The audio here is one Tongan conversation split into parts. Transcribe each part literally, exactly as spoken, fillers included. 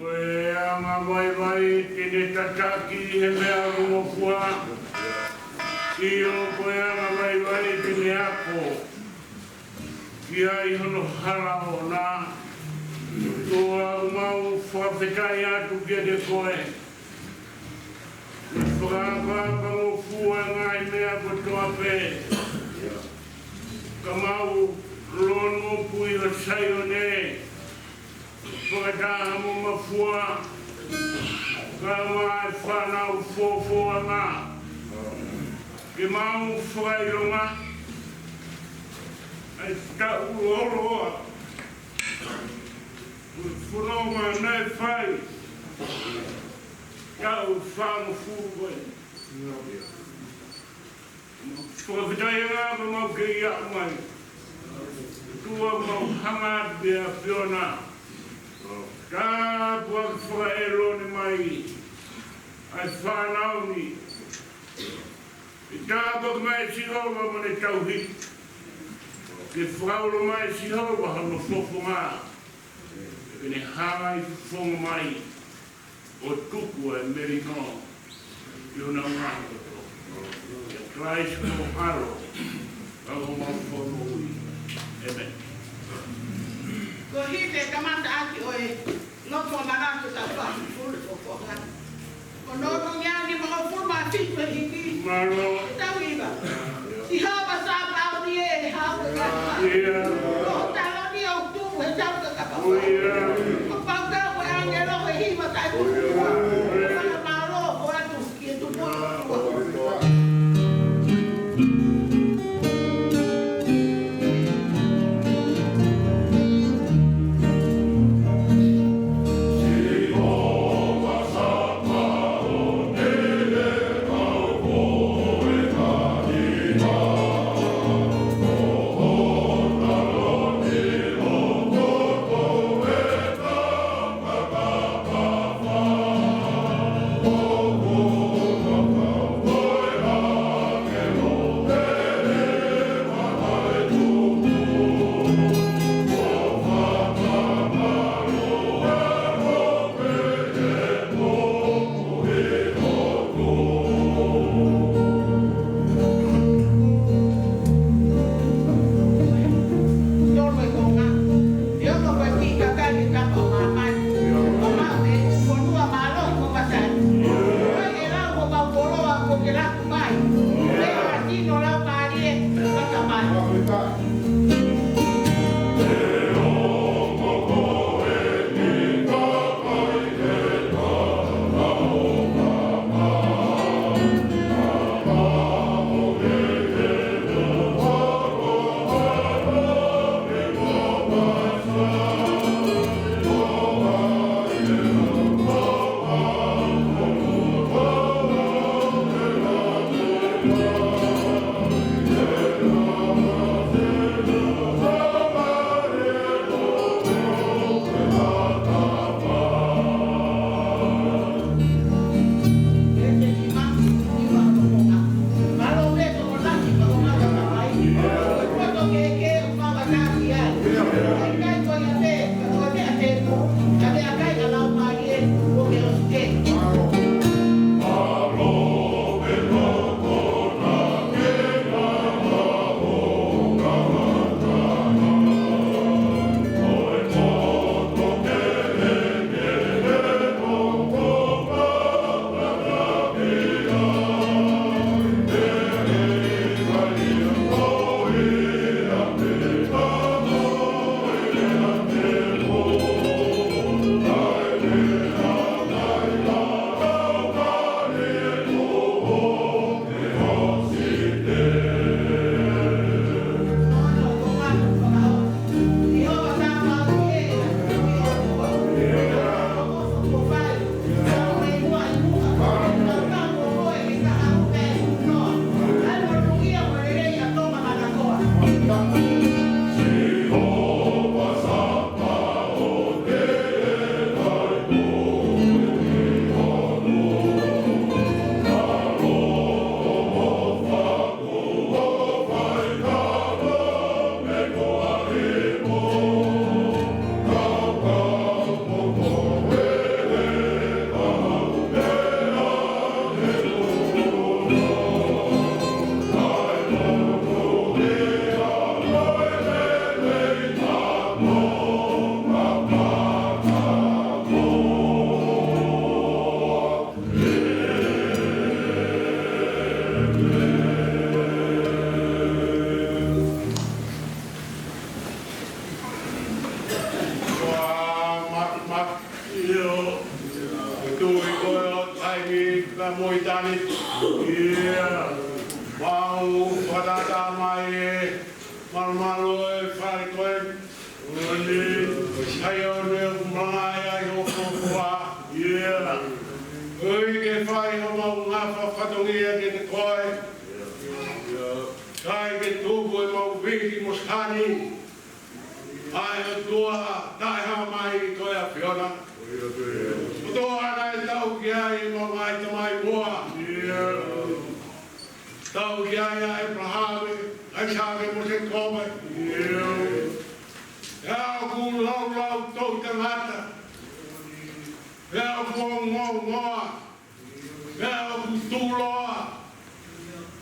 Ko e angavaivai te ne tataki he meʻangofua. ʻIo, ko e angavaivai te ne ako ki ai hono hala ʻoʻona. ʻOtua, ʻoku mau fakafetaʻi atu kiate koe. Fakaʻapaʻapangofua e ngaahi meʻa kotoa pē. Ka mau lonu pui ʻo Saione. Fakataha mo Mafua, kae ʻumaʻā e fānau Fofoʻanga. Ke mau fakaʻilonga ai taʻu loloa. Fononga naʻe fai. Taʻu fāngofulu ko ē. Fakafetaʻi ange ʻa e mau kei aʻu mai. ʻOtua, mau hanga atu pē ʻa e ʻAfiona. Tāpuaki fakaʻelone mai ʻa e fānau ni. ʻE tāpuaki mai Sihova mo ʻene tauhi. Ke fakaulo mai Sihova hono fofonga. Ke ne hanga ʻo fofonga mai ʻo tuku e melino ʻi honau ngaahi loto. ʻIa Kalaisi ko ho ʻAlo, ka ko homau Fakamoʻui. ʻĒmeni. Ko e himi ke kamata ʻaki ʻo e nofo manatu taʻu fāngofulu ko Fofonga. Ko hono ʻuhinga ni mo e fulu mā fitu e himi. Mālō. Taʻu hiva. Sihova Sāpaoti ē, haʻu e kapa. ʻIa. Ko ho taloni ʻoku tuʻu he tau ka kapa. ʻIa. Ko e pau ka ko e ʻāngelo he hiva taʻu fāngofulu. Fakamālō ʻoatu ki he tupu. Ka mo i tani. Ia. Mau fakataha mai e malumalu e fale ko eni. Sai o ne malanga ia i ho fofua. Ia. ʻOi ke fai homau ngafa fatongia kiate koe. Kae ke tuku ʻemau viti mo sani. ʻA e ʻOtua taʻehāmai ko e ʻAfiona. ʻOtua naʻe tauhi ai ʻemau ngaahi tamai muʻa. Tauhi ai ʻa ʻĒpalahame, ʻAisake mo Sēkope. Pea ʻoku laulau toʻutangata. Pea ʻoku ongoongoa. Pea ʻoku tuʻuloa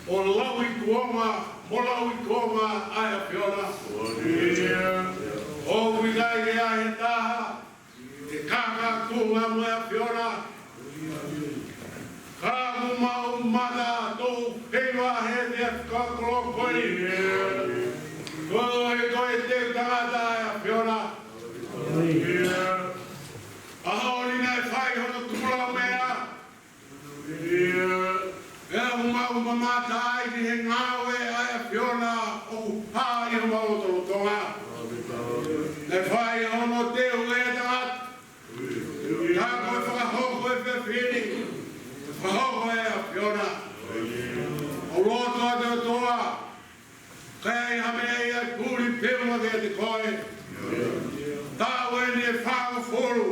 ʻo lauikuonga, mo lauikuonga ʻa e ʻAfiona. ʻOku ʻikai ke ʻi ai ha taha ke kakakunga mo e ʻAfiona. Ka ʻoku mau mata toʻu feiva he meʻa fakakoloa ko eni. Ko e, ko e teutangata ʻa e ʻAfiona. ʻAho ni naʻe fai hono tukulaumeʻa. Pea ʻoku mau mamata ai ki he ngāue ʻa e ʻAfiona ʻoku pā ʻi homau lotolotonga. Naʻe fai hono teu e tangata. Ka ko e fakahoko e fefine, fakahoko e ʻAfiona. ʻOku lotu atu ʻOtua, ka ʻi ai ha meʻa ia ʻe puli pē ʻoku ʻiate koe. Taʻu eni ʻe fāngofulu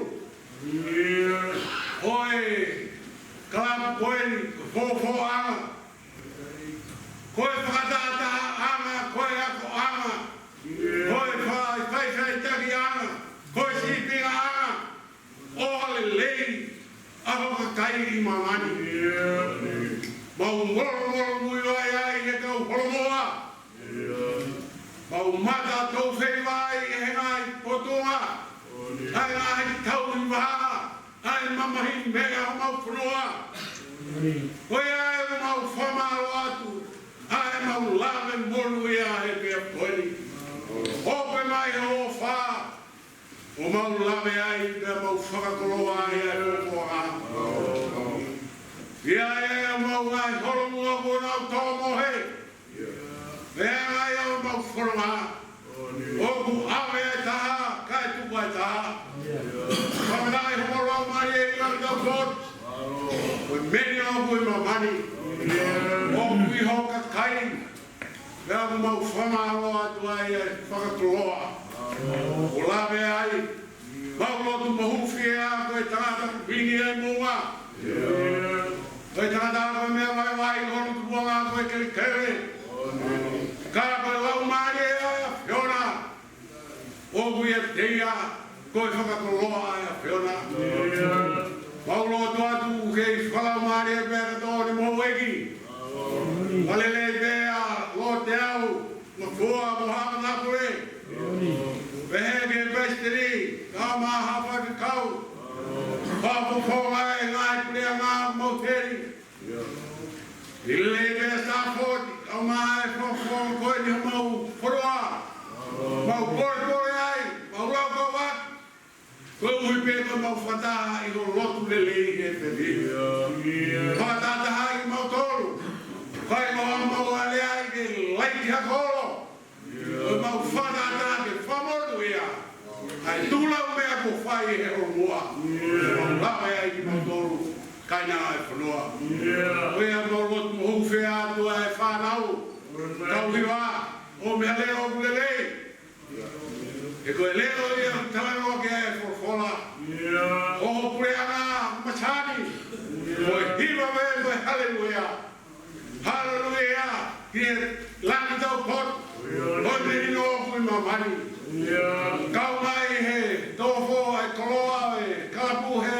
ʻo e kalapu ko eni, ko e fofoʻanga, ko e fakatahatahaʻanga, ko e akoʻanga, ko e fa-, faʻifaʻitakiʻanga, ko e sīpingaʻanga ʻo e lelei ʻa e kakai ʻi māmani. Mau molomolomuivaʻe ai he kau holomoa. Mau mata toʻu feiva ai he ngaahi potunga, ʻa e ngaahi tauhi vā, ʻa e mamahi meʻa ʻo homau fonua. Ko ia ʻoku mau fakamālō atu ʻa ʻemau lave monūʻia he pea ko eni. Ope mai ho ʻofa, ʻo mau lave ai, pea mau fakakoloa ai ʻa e fofoʻanga. ʻI ai ʻemau ngaahi holomua kuo nau tō mohe. Pea ʻi ai ʻemau fononga. ʻOku ʻave ʻa e taha, kae tuku ʻa e taha. Fakafetaʻi homau laumālie ʻi he ʻaho ni. Ko e meʻa ni ʻoku ʻi māmani. ʻOku ʻi ho kakai. Pea ʻoku mau fakamālō atu ai e fakakoloa. ʻO lave ai, mau lotu mo hūfia ko e tangata kuini ai muʻa. Ko e tangata ko e meʻa vaivai, ʻo lotu muʻa ko e kelekele. Ka ko e laumālie ʻa e ʻAfiona. ʻOku ʻiate ia ko e fakakoloa ʻa e ʻAfiona. Mau lotu atu ke fakalaumālie pea ka tō ne mau ʻEiki. Ka lelei pea lote au, mo fua mo hanga na pule. Pehē ki he palesiteni, kae ʻumaʻā ha faifekau. Fakafofonga e ngaahi puleʻanga mo heni. Lelei pea Sāfoti, kae ʻumaʻā e fakafofonga ko eni homau fonua. Mau polepole ai, mau lau kau atu. Koeʻuhi pē ko ʻemau fakataha ʻi ho lotu lelei he pēpē. Fakatahatahaʻi kimautolu. Kae ʻoua mau alea ai ke laiki ha kolo. Ko ʻemau fakataha ke fakamonūʻia ʻa e tukulaumeʻa kuo fai he holomua. Mau lave ai kimautolu, kainanga e fonua. Ko ia mau lotu mo hūfia atu ʻa e fānau. Kau hiva, ʻo meʻa leʻo ʻoku lelei. He ko e leʻo ia ʻoku talanoa ki ai e folofola. ʻO ho puleʻanga masani. Ko e hiva mai, ko e haleluia. Haleluia. Ki he langi taupotu. Ko e melino ʻoku ʻi māmani. Kau mai he tōfo ʻa e koloa ʻo e kalapu he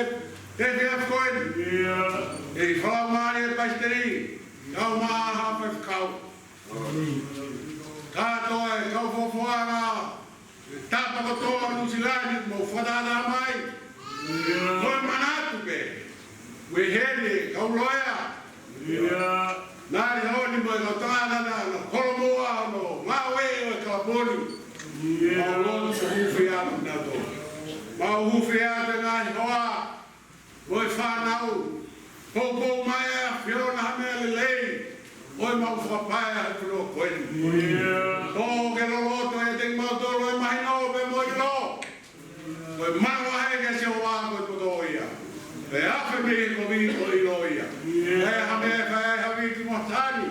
efiafi ko eni. ʻEiki fakalaumālie e palesiteni. Kau mai ha faifekau. Kātoa e kau fofoʻanga, tapa kotoa Nuʻu Sila ni, mau fakataha mai. Ko e manatu pē, ʻoku ʻi heni e kau loea. Naʻa ne honi mo e kau tangata naʻa nau kolomoa hono ngāue ʻo e kalapu ni. Mau lotu mo hūfia atu kinautolu. Mau hūfia atu e ngaahi hoa. Ko e fānau, Poupou mai ʻa e ʻAfiona ha meʻa lelei ʻo ʻemau fakapaea he fonua ko eni. Ko ke loloto ʻiate kimautolu ʻa e mahino pea mo e ʻilo, ko e maʻu ʻa e ʻEiki Sihova ko e poto ia, pea afe mei he kovi ko e ʻilo ia. Pea ha meʻa ʻe fai ai ha viki mo ha taʻane,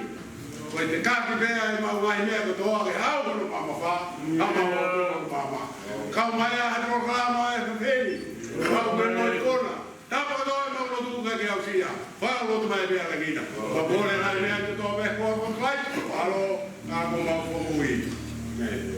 ko e tekaki pē ʻa ʻemau ngaahi meʻa kotoa ke haʻu hono mamafa, ka mau ʻo hono mama. Kau mai ʻa e polokalama ʻa e fefeni, kau pē mo e kona. Tapa kotoa ʻemau lotu kae ke aʻusia. Fakalotu mai pea ka kita. Fakapōpula mai meʻa kotoa pē ko e ko Kalaisi. Mālō, ka ko mau fokui. ʻĒmeni.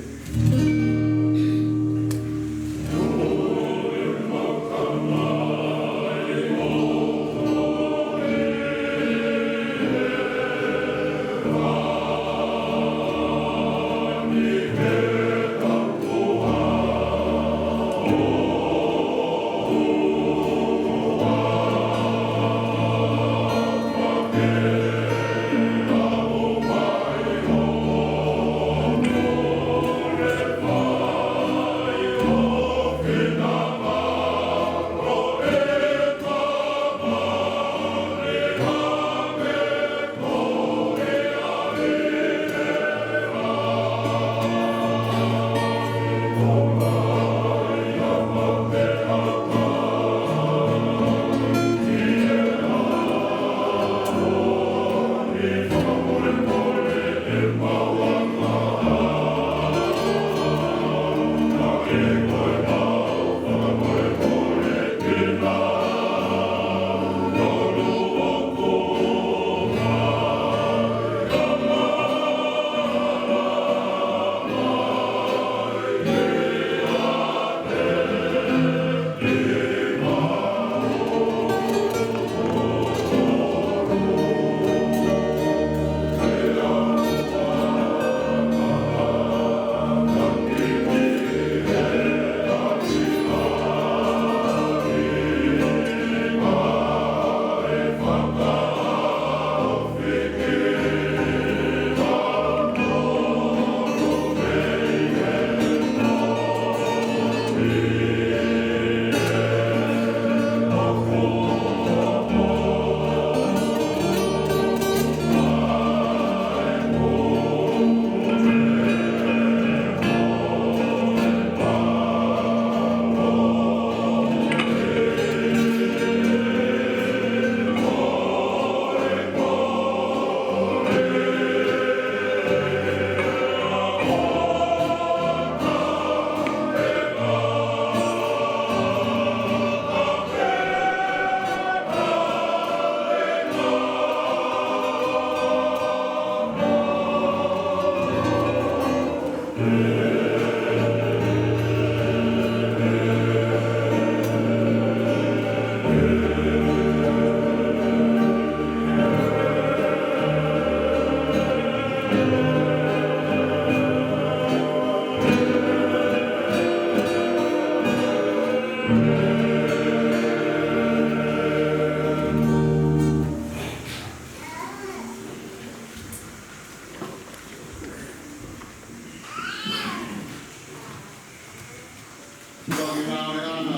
Toki ngāueʻanga,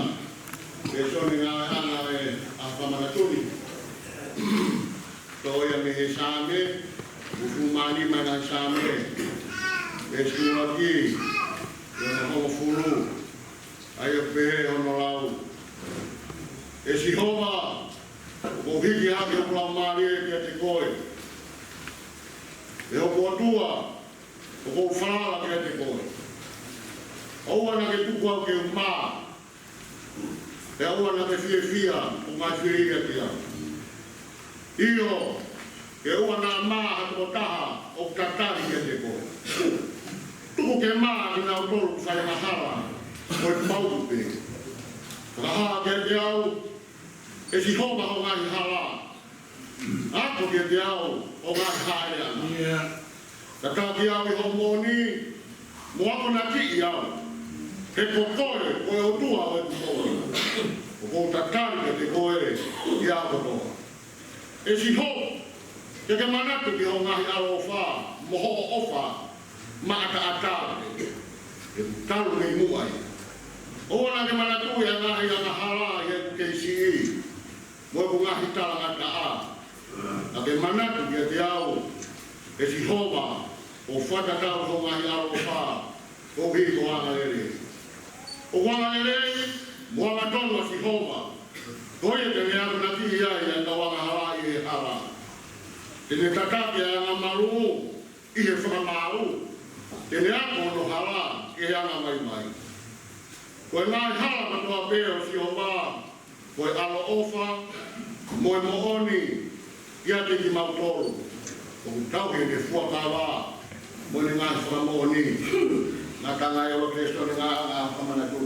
ʻe Sione ngāueʻanga ʻe ʻAfa Manatuli. Toʻo ia mei he Saame, uofulu mā nima ʻi he Saame, ʻe Sione ki, ʻi he hongofulu, ʻa ia ʻoku pehē hono lau. ʻE Sihova, ʻoku ou hiki hake hoku laumālie kiate koe. ʻE hoku ʻOtua, ʻoku ou falala kiate koe. ʻOua naʻa ke tuku au ke u mā, pea ʻoua naʻa ke fiefia hoku ngaahi fili kiate au. ʻIo, ke ʻoua naʻa mā ha tokotaha ʻoku tatali kiate koe. Tuku ke mā kinautolu ʻoku fai angahala mo e pauʻu pē. Fakahā kiate au, ʻe Sihova, ho ngaahi hala. Ako kiate au ho ngaahi hāʻeleʻanga. Tataki au ʻi hoʻo moʻoni, mo akonakiʻi au. He ko koe ko e ʻOtua ʻo ʻeku moʻui. ʻOku ou tatali kiate koe ʻi he ʻaho kotoa. ʻE Sihova, ke ke manatu ki hoʻo ngaahi ʻaloʻofa mo hoʻo ʻofa maʻataʻatā, ʻoku talu mei muʻa ia. ʻOua naʻa ke manatuʻi ʻa e ngaahi angahala ʻi heʻeku kei siʻi. mo ʻeku ngaahi talangataʻa. Ka ke manatu kiate au, ʻe Sihova, ʻo fakatatau ki hoʻo ngaahi ʻaloʻofa, koeʻuhi ko hoʻo angalelei. Ko hoʻo angalelei mo angatonu ʻa Sihova, ko ia te ne akonakiʻi ai ʻa e kau angahala ʻi he hala. Te ne tataki ʻa e angamalū ʻi he fakamaau, te ne ako hono hala ʻi he angamaimai. Ko e ngaahi hala kotoa pē ʻo Sihova, ko e ʻaloʻofa mo e moʻoni kiate kimautolu. ʻOku tauhi ʻene fuakava mo ʻene ngaahi fakamoʻoni. Ngata ngai olo ke sone ngā ngā fakamanatu.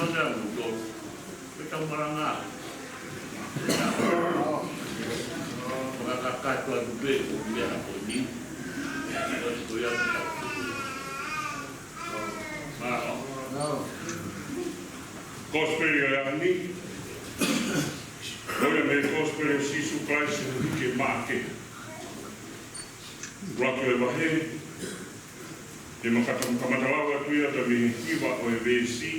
Ko e tau malanga. Fakakakato atu pē ko e meʻa ko eni. Ko e ko ia ko e tau. Mālō. Kosipeli ʻo e ʻaho ni. Ko ia mei he Kosipeli ʻo Sīsū Kalaisi ʻoku hiki ʻe Maʻake. ʻUluaki ʻo e vahe, te ma kamata lau atu ia mei he hiva ʻo e veesi,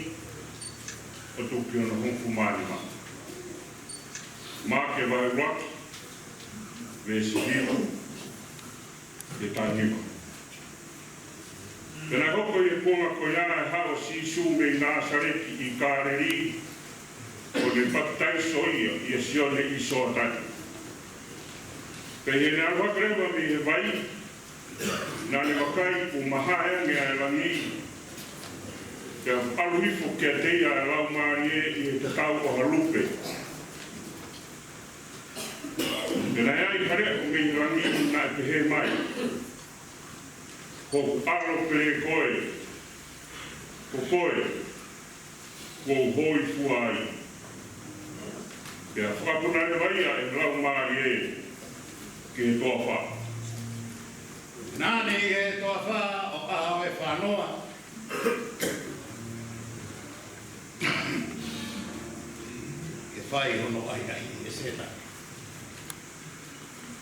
ʻo aʻu ki hono hongofulu mā nima. Maʻake vahe ʻuluaki, veesi hiva, ki he taha nima. Pea naʻe hoko ʻi he kuonga ko ia ʻa e haʻu ʻa Sīsū mei Nāsaleti ʻi Kāleli, ʻo ne papitaiso ia ʻia Sione ʻi Sioatani. Pea ʻi heʻene ʻalu hake leva mei he vai, naʻa ne vakai kuo mahae ange ʻa e langi, pea ʻalu hifo kiate ia ʻa e Laumālie ʻi he tatau ʻo ha lupe. Pea naʻe ʻi ai ha leʻo mei he langi naʻe pehē mai, Ko hoku ʻAlo pele koe, ko koe kuo u hōifua ai. Pea fakapuna leva ia ʻe he Laumālie ki he toafa. Naʻa ne ʻi he toafa ʻo ʻaho ʻe fāngofulu. Ke fai hono ʻahiʻahi ʻe Sētane.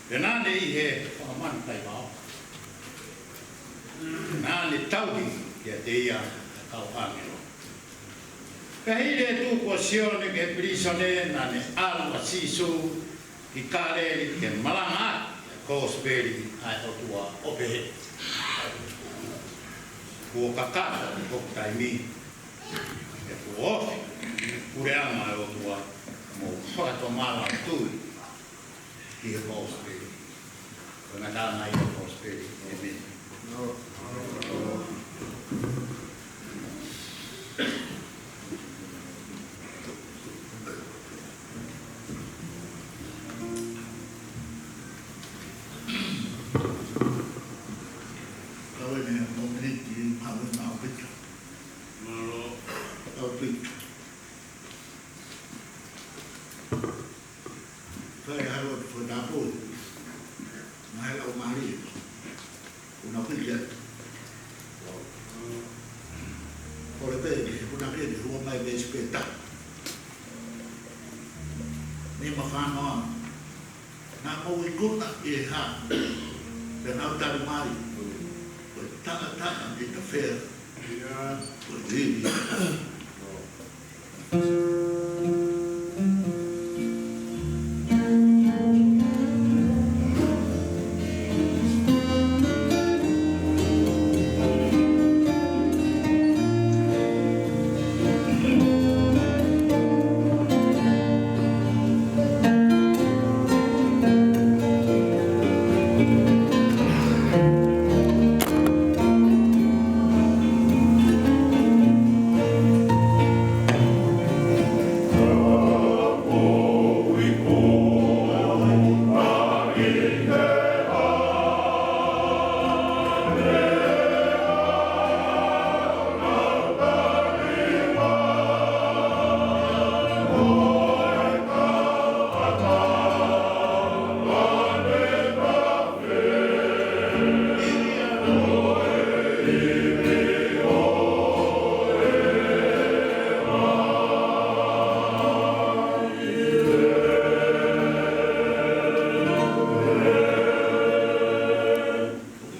Pea naʻa ne ʻi he fanga manu taivao. Pea naʻa ne tauhi kiate ia ʻa e kau ʻāngelo. Pea hili e tuku ʻa Sione ki he pilīsone, naʻa ne ʻalu ʻa Sīsū ki Kāleli ke malanga ʻa e kosipeli ʻa e ʻOtua ʻo pehē, Kuo kakato hoku taimi, pea kuo ofi e puleʻanga ʻo e ʻOtua, mou fakatomala tui ki he kosipeli. Ko e ngataʻanga ia ʻo e kosipeli. ʻĒmeni. Kau ʻene mōmeniti, mālō ʻaupito. Mālō ʻaupito. Fai ha lotu fakatapu. Ngaahi Laumālie. Kuo nau hiki atu. Kole pē ke he punake ke hua mai veesi pē taha. Nima fāngofulu. Naʻa mou ikuna ʻi he hā, pea nau tali mai, Ko e taʻataʻa ʻi Tafea, ko e ivi.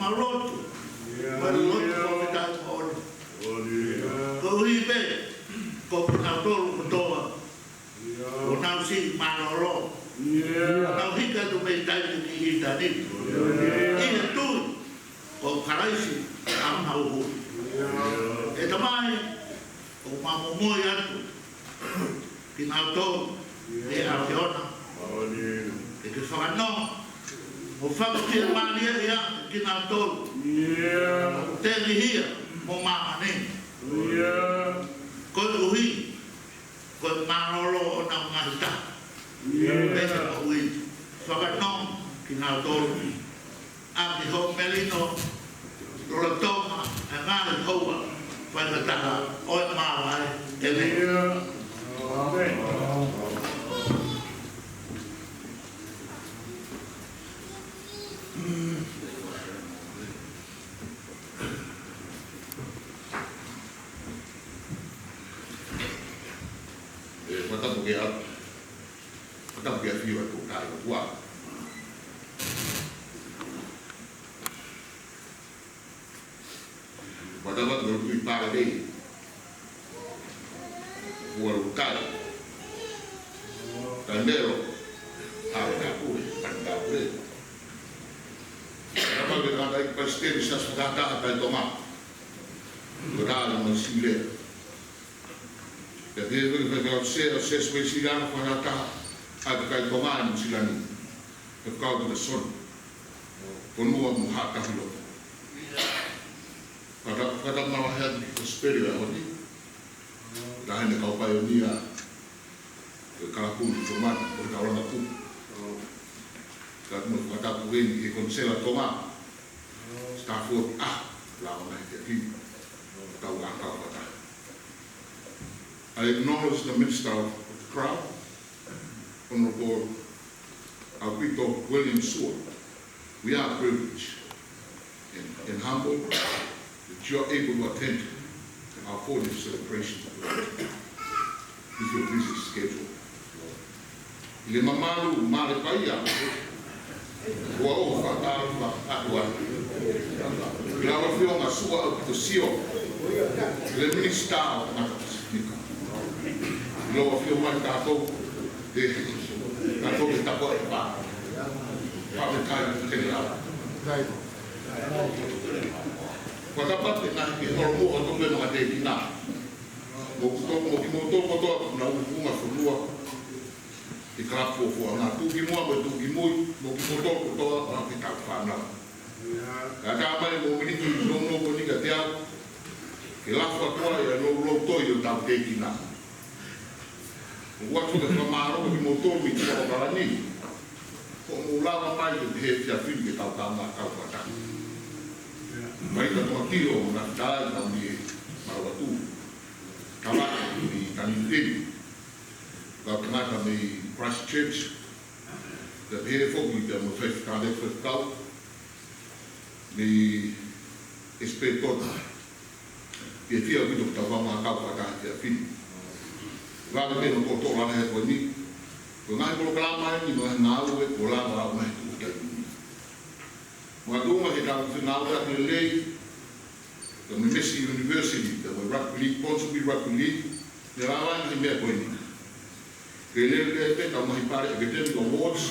Mālō atu. Mālō atu, ko e tau moʻoni. Koeʻuhi pē ko kinautolu kotoa ʻoku nau siʻi mālōlō. Nau hiki atu mei taimi ki ʻitāniti ʻi he tui ko Kalaisi ʻa mautolu. ʻE Tamai, ʻoku mau momoi atu kinautolu ʻi he ʻAfiona. Ke ke fakanonga mo fakafiemālieʻi ʻa kinautolu ʻoku telehia mo māmani. Koeʻuhi ko e mālōlō ʻo honau ngaahi taha. Pea ke moʻui, fakanonga kinautolu ʻaki hoʻo melino lolotonga e ngaahi houa, fai Taha ʻo e māmani, ʻEne. ʻE, fakatapu ki he ʻaho. Fakatapu ki he ʻafio ʻa e Tokāteline ʻOtua. Fakatapu ki he ʻOtua Palesiteni. Ua Lukai. Taimelo. Hau Kapule. Hau Kapule. Fakatapu ki he Palesiteni Siasi Fakataha ʻa e Tonga. Ko Tala Masile. Pea pehē ki he Faifekau Sea, Siasi Uēsiliana Fakataha ʻa e Kakai Tonga ʻi Nuʻu Sila ni. Faifekau Penisoni. Fonua mo Haʻa Tahi Lotu. Fakata-, fakatapu mo e Happy Kosipeli ʻo e ʻaho ni. Taha eni e kau paionia ʻo e kalapu ʻi Tonga, ʻo e taulanga kupu. Ka mo fakatapu eni ki he Konisela Tonga. Staff ʻo e ʻaho, lava mai ki he ʻaho ni. Tau ʻā kau fakataha. I acknowledge the Minister of the Crown, Honourable ʻAupito William Sua. We are privileged and, and humbled that you are able to attend our fortieth celebration with your busy schedule. ʻI he mamalu Male Paia, ʻoku ou fakatapu atu ai ki he ʻAfio Sua ʻAupito Sio, ʻi he Minisitā ʻo e Tangata Pasifika. ʻIo, ʻafio mai kiate kitautolu, ʻe, kiate kitautolu ʻi he tapu ʻe pā. Pā me kai, te ne au. Fakatapu atu ki he ngaahi, ki he holomuʻa ʻo e Tokāteline Mākatēkina. Mo kimoutolu, mo kimoutolu kotoa ʻoku nau ʻi he funga fonua, ʻi he kalapu ʻo e Fofonga, tuʻukimuʻa mo e tuʻukimui, mo kimoutolu kotoa ʻoku kei tau fānau. Kae ʻatā mai e mōmeniti nounou ko eni kiate au, ke lafo atu ai ʻa e loulou toi ʻo hotau tēkina. ʻOku ou fakamālō ki he motu mei Tuʻapulani, ʻoku mou lava mai he efiafi ni ke tau kaungā kau fakataha. Mai ka toa ki o na tai ka mi Maʻuatu. Tama mi Tanitini. Kau tangata mei Christchurch. Pea pehē foki pea mo e faifekau, faifekau mei Espiritu. Fiefia ʻaupito ke tau kaungā kau fakataha he efiafi ni. Vave pē hono toʻotoʻo langa he ko eni. Ko e ngaahi polokalama eni, ngaahi ngāue kuo lava ʻo aʻu mai ki he taimi ni. Makatuʻunga he tau ngāue ʻaki lelei, pea mo e Massey University, pea mo e rugby league, Ponsonby Rugby League, ne lava ai e ngaahi meʻa ko eni. Ke lele pē ʻetau ngaahi pale academic awards,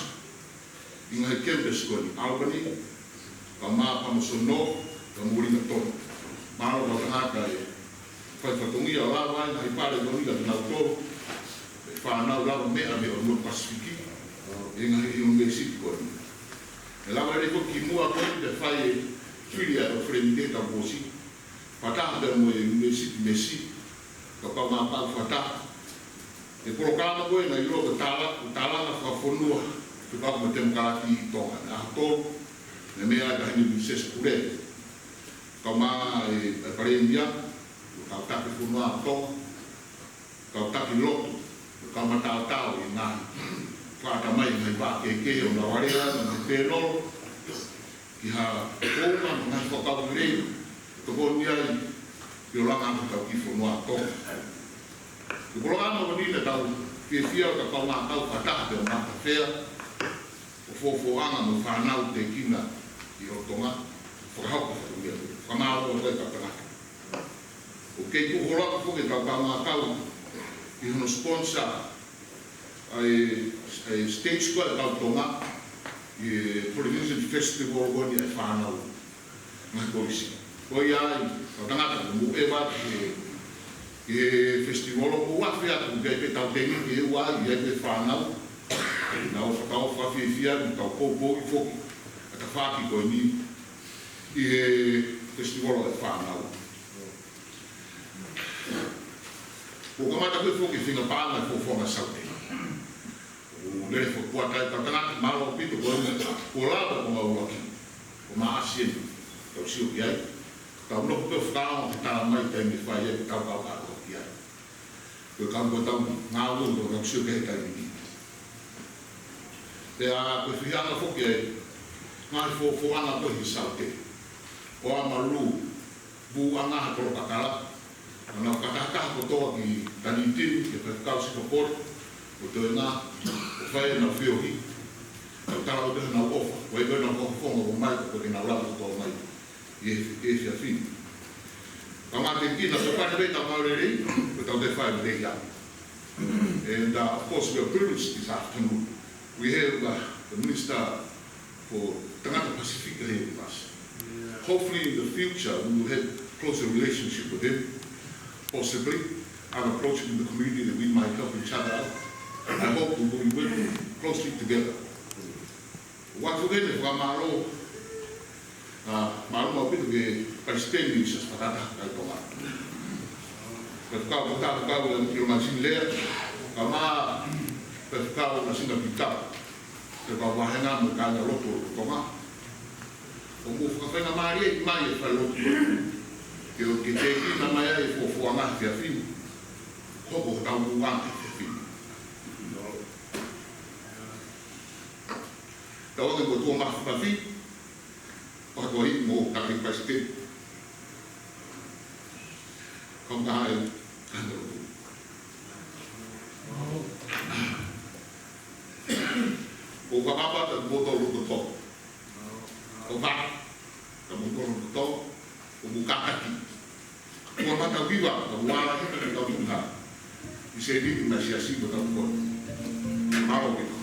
ʻi he ngaahi campus ko eni, Albany, pea mo Palmerston North, pea mo Wellington. Mālō kau tangata e fai fatongia ʻo lava ai e ngaahi pale ko eni kiate kinautolu, ʻa e fānau lava meʻa mei he ʻOtua Pasifiki, ʻi he ngaahi ʻunivēsiti ko eni. ʻE lava leva ko e kimuʻa ko eni ke fai e fili ʻa e ʻofelenite tau kosi. Fakataha pea mo e ʻUnivēsiti Massey, ka kaungā kau fakataha. Ko e polokalama ko ē naʻe ʻiloa ko e tala-, ko e tālanga fakafonua, fekauʻaki mo e temokalati ʻi Tonga. Naʻe ʻaho tolu, naʻe meʻa ai e Taʻahine Pilinisesi Pule. Kaungā e, e Palēmia, kau taki fonua ʻo Tonga. Kau taki lotu, kau mataotao ʻi he ngaahi fakatamai, ngaahi vā kehekehe ʻo nau alea, ngaahi pēnolo, ki ha founga, ngaahi fakakaukau lelei, tokoni ai, ki he langa ʻetau kiʻi fonua ʻo Tonga. Ko e polokalama ko eni naʻa tau fiefia ʻo tau kaungā kau fakataha pea mo Matafea, ʻo fofoʻanga mo e fānau tēkina ʻi Tonga, fakahoko e fatongia. Fakamālō atu ai kau tangata. ʻOku kei tuʻu holo atu foki ʻetau kaungā kau ʻi hono sponsor ʻa e, ʻa e stage ko ē ʻa e kau Tonga ʻi he Polynesian Festival ko eni ʻa e fānau ngaahi kolisi. Ko ia ai, kau tangata, mou ʻeva ki he, ki he festival ʻo ʻoua ʻe fea atu ki ai pē tau teni ki he ua ai, ʻi ai pē fānau. Naʻa ʻoku fakaʻofa fiefia ʻetau poupou foki ʻa e tafaʻaki ko eni ʻi he festival ʻa e fānau. Kuo kamata ko ē foki e feinga paʻanga ʻa e Fofonga Saute. ʻOku lele fakaputa ai kau tangata, mālō ʻaupito ko eni, kuo lava ko mau ʻaki. Ko Maʻasi eni, tau sio ki ai. Tau nofo pē ʻo fakaongo ki he tala mai taimi ʻe fai ai ʻetau kau kātoa ki ai. Ko e kau ko ʻetau ngāue ʻoku tau sio ki ai he taimi ni. Pea ko e fihiʻanga foki ʻa e ngaahi fuofuaʻanga ko ē ʻi Saute. ʻO ʻamanaki, puʻanga ha tolo kakala. Nau fakatahataha kotoa ki Dunedin, ki he faifekau Singapore, ʻo toenga, ʻo fai ʻenau feohi. Nau tala ʻo pehē ʻenau ʻofa, ko e ko ʻenau fofonga ʻo mai, ko e ke nau lava kotoa mai ʻi he, ʻi he efiafi ni. Ka mate ki na tokani pē ʻetau ngāue lelei, ko ʻetau toe fai lelei ia. And, uh, of course, we are privileged this afternoon. We have, uh, the Minister for Tangata Pasifika here with us. Yeah. Hopefully in the future we will have closer relationship with him. Possibly, I've approached him in the community that we might help each other out. I hope we will work closely together. Ua fukene fakamālō, ʻa, mālō maʻu ʻaupito ki he Palesiteni ʻo e Siasi Fakataha ʻo Tonga. Faifekau Fakataha, Faifekau ʻIlonga Sini Lea, kae ʻumaʻā Faifekau Nasina Pita, faifekau vāhenga mo e kāingalotu ʻo Tonga. ʻOku mou fakafaingamālie mai e falelotu. Ke ʻo ke tēkina mai ai e fuofuaʻanga he efiafi ni. Hoko hotau puʻanga he efiafi ni. Tau ake ko Tuʻa Mafimafi, ʻo hako ai mo Kaki Palesiteni. Kae ʻumaʻā e kāingalotu. ʻO kapapa ta mo tau loto tō. ʻO ka, ta mo tau loto tō, ʻo mo kātaki. Ua mata viva, ka ua la hita ka tau tuha. ʻI he sēniti mai Siasi mo tau kua. Mālō ʻaupito.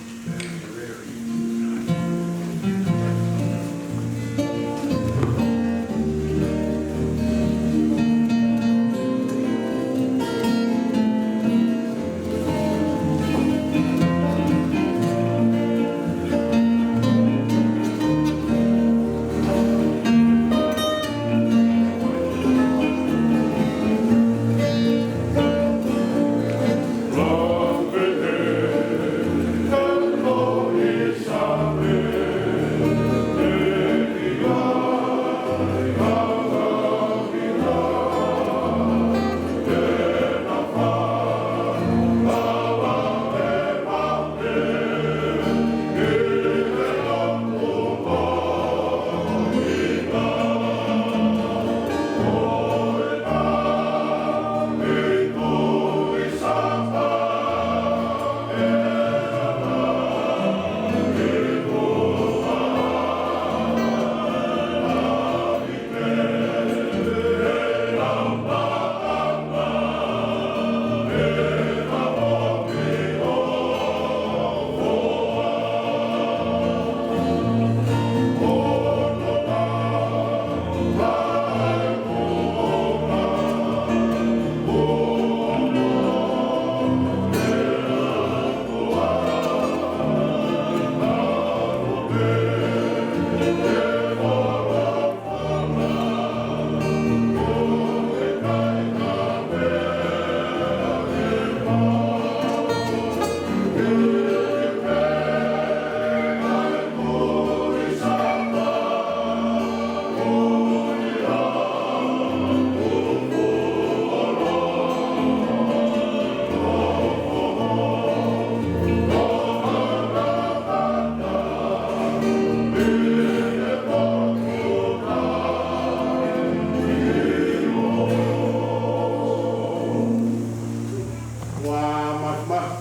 Ua mafimafi.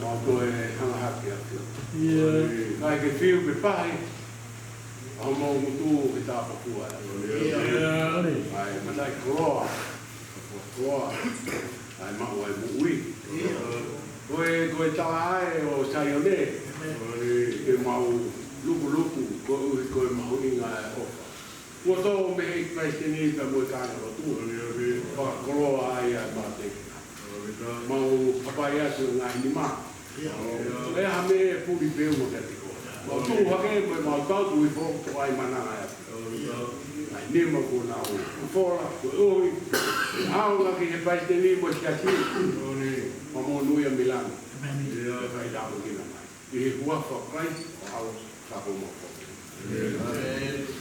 Mau toe hanga hake atu. ʻIo. Kae ke fiu pe pahi. ʻA mau ngutu ke tāpakua. ʻIo. ʻAi, manaʻi koloa. Koloa. ʻAi, maʻu ai moʻui. ʻIo. Ko e, ko e tala ʻa e ʻo Saione. Ke mau lukuluku, koeʻuhi ko e mahuʻinga e ʻofa. Kuo tō mei he Palesiteni pea mo e kāingalotu. Fakakoloa ai ʻa e mate. Mau hapai atu e ngaahi nima. ʻE ha meʻa ʻe puli pē ua kiate koe. Mau tuʻu hake mo e mau tau tui fo, ko ai mananga atu. ʻAi nima kuo nau fola, ko e ʻohi. ʻAonga ki he Palesiteni mo e Siasi. Mau monūʻia Milano. ʻE fai tāpuekina mai. ʻI he huafa ʻo Kalaisi, ʻo ʻAlo, ka ko mo ko. ʻĒmeni.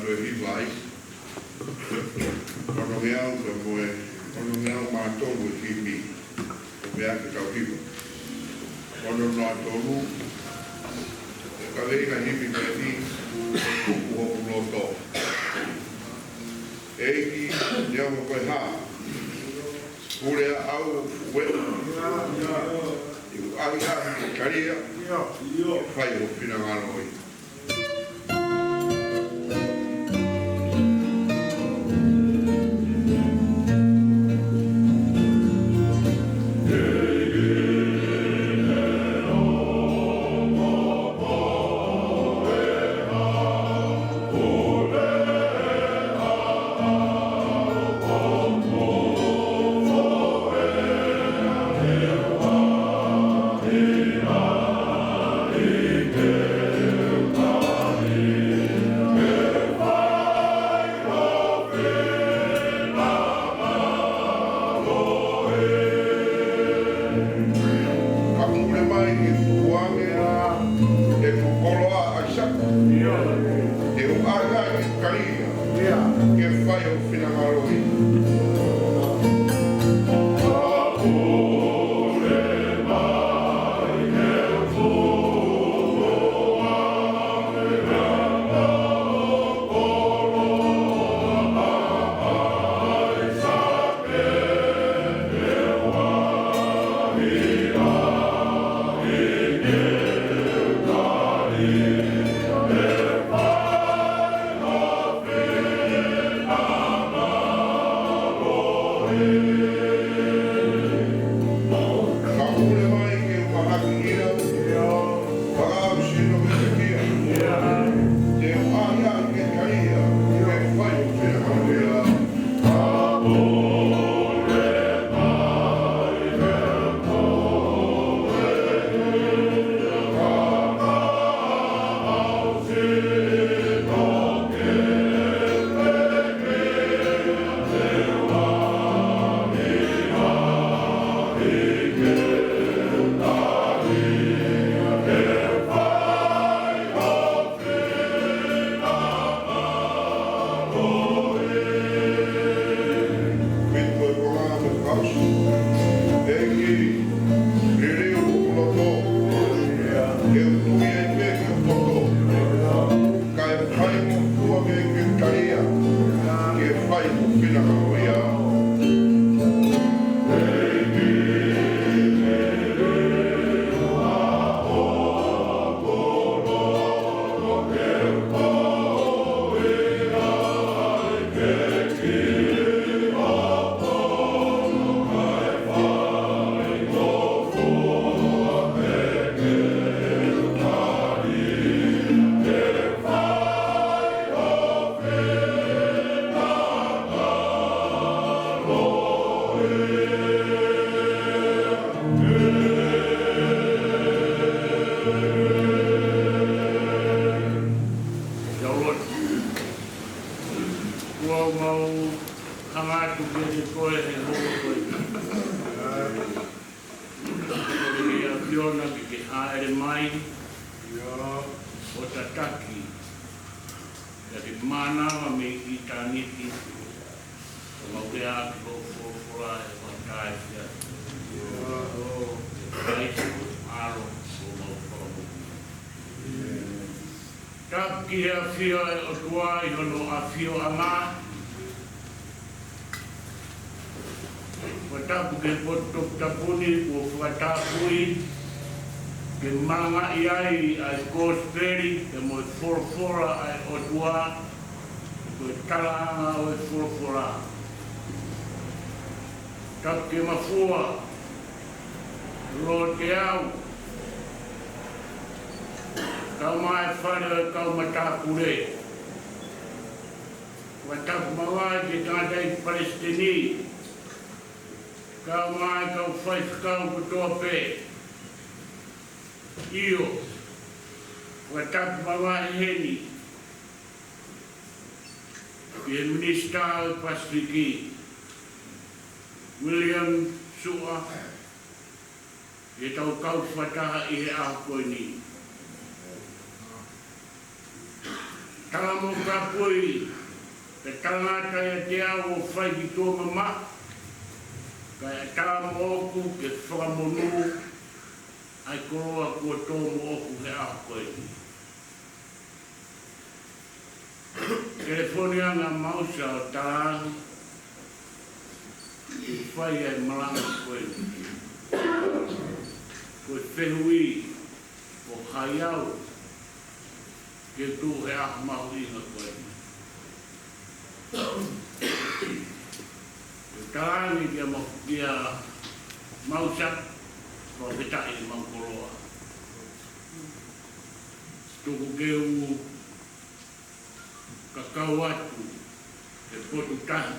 Ko e hiva ai. Ono ngeau ka mo e, ono ngeau mā tolu e himi. Ko e meʻa ke tau hiva. Ono noa tolu. ʻE kaveinga himi ko eni, Kupu Hoku Loto. ʻEiki, neongo ko e hā, pule ʻa au ʻo fuʻu veʻe. ʻI he ʻahiʻahi ke kalia, ke fai ho finangalo ia. Ka pule mai ke tukuange ʻeku koloa ʻAisake. Te u ʻahiʻahi ke kalia, ke fai ho finangalo ia. Ka pule mai ke u mahaki ia, fakaʻausi hoku pekia. Te u ʻahiʻahi ke kalia, ke fai ho finangalo ia. ʻEiki, liliu hoku loto, ke u tui ai pē ki ho poto. Kae faingofua ke u kalia, ke fai ho finangalo ia. Kuo mau hanga atu kiate koe he houa ko eni. Ko e ʻAfiona ke ke hāʻele mai ʻo tataki, ʻa e mānava mei ʻitāniti, ʻo mau lea ki hoʻo folofola ʻi he fakataha ʻa e ʻAfiona. ʻIa Kalaisi ko e ʻAlo ʻo mau Fakamoʻui. Tapu ki he ʻafio ʻa e ʻOtua ʻi hono ʻafioʻanga. Fakatapu ki he potu toputapu ni kuo fakatapui ke malangaʻi ai ʻa e kosipeli pea mo e folofola ʻa e ʻOtua, ko e talaʻanga ʻo e folofola. Tapu ki he mafua, Loteau, kae ʻumaʻā e fale ʻo e kau matāpule. Fakatapu mavahe ki he tangataʻeiki palesiteni, kae ʻumaʻā e kau faifekau kotoa pē. ʻIo, fakatapu mavahe heni ki he Minisitā ʻo e Pasifiki, William Suʻa, ʻi heʻetau kau fakataha ʻi he ʻaho ko eni. Tala mo kapui, ke talangata ʻiate au ʻo fai ki tuʻa mamaʻo, kae ʻatā moʻoku ke fakamonū ʻa e koloa kuo tō moʻoku he ʻaho ko eni. Telefoni ange ʻa Mausa ʻo talaange ke fai ʻa e malanga ko eni. Ko e fehuʻi, ko hai au ke tuʻu he ʻaho mahuʻinga ko eni. Ke talaange kia Ma-, kia Mausa, fakafetaʻi e mau koloa. Tuku ke u kakau atu he potu tahi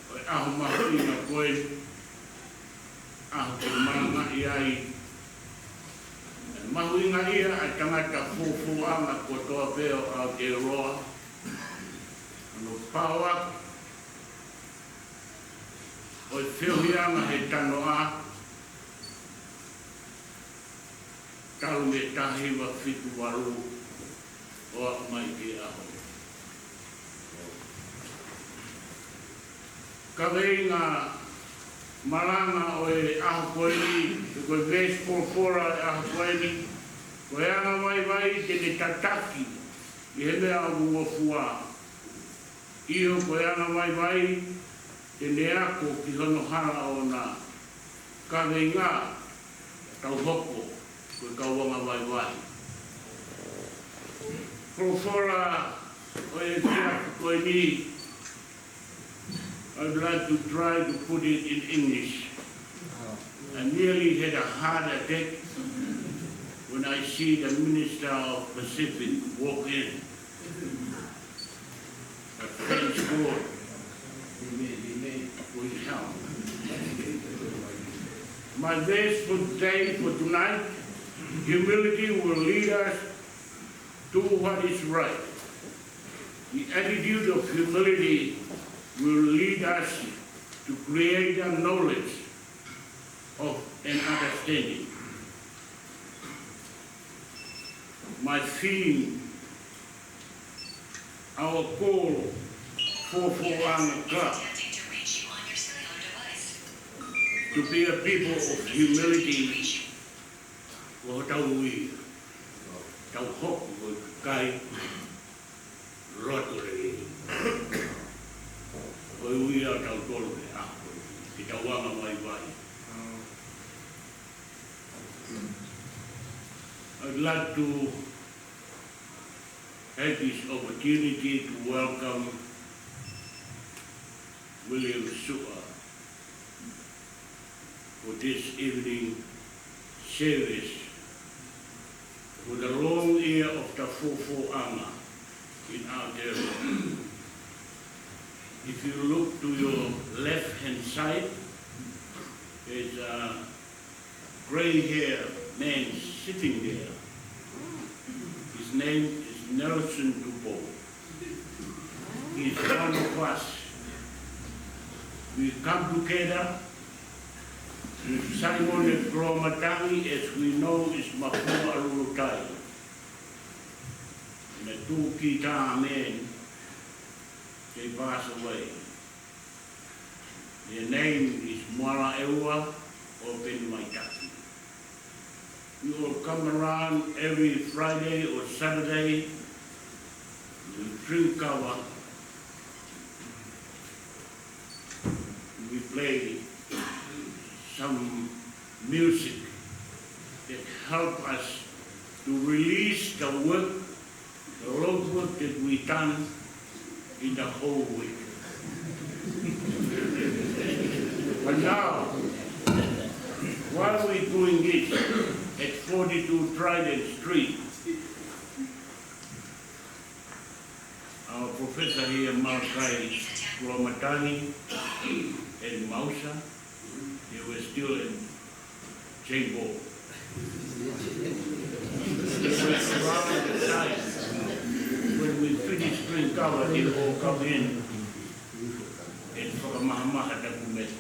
ʻo e ʻaho mahuʻinga ko eni, ʻaho ke malangaʻi ai e mahuʻingaʻia ʻa e tangata fōfōʻanga kotoa pē ʻo Aotearoa, hono paoaki ʻo e feohiʻanga he tanoʻa, talu mei he taha hiva fitu valu ʻo aʻu mai ki he ʻaho. Kaveinga malanga ʻo e ʻaho ko eni, ko e veesi folofola ʻo e ʻaho ko eni, ko e angavaivai te ne tataki ʻi he meʻa ʻoku ngofua. ʻIo, ko e angavaivai te ne ako ki hono hala ʻoʻona. Kaveinga, tau hoko ko e kau angavaivai. Folofola ʻo e efiafi ko eni, I'd like to try to put it in English. I nearly had a heart attack when I see the Minister of Pacific walk in. But thanks God for his help. My verse for today, for tonight, humility will lead us do what is right. The attitude of humility will lead us to greater knowledge of an understanding. My theme, our goal for, for our club, to be a people of humility, ko hotau ui, tau hoko ko e kakai loto lelei. Ko e ui ʻa tautolu he ʻaho ko eni, ke tau angavaivai. I'd like to have this opportunity to welcome William Suʻa for this evening service for the long year of the fōfōʻanga in Aotearoa. If you look to your left-hand side, there's a grey-haired man sitting there. His name is Nelson Tupou. He's one of us. We come together with Simon Koloamatangi, as we know is Mafua ʻAlulutai. And the two guitar men, they pass away. Their name is Moala ʻEua or Peni Maitaki. We all come around every Friday or Saturday. We drink kava. We play some music that help us to release the work, the Lord's work that we done in the whole week. But now, while we doing this at forty-two Trident Street, our professor here, Malakai Koloamatangi, and Mausa, they were still in Chamber. When we finish drink kava, they all come in and fakamahamaha taku meti.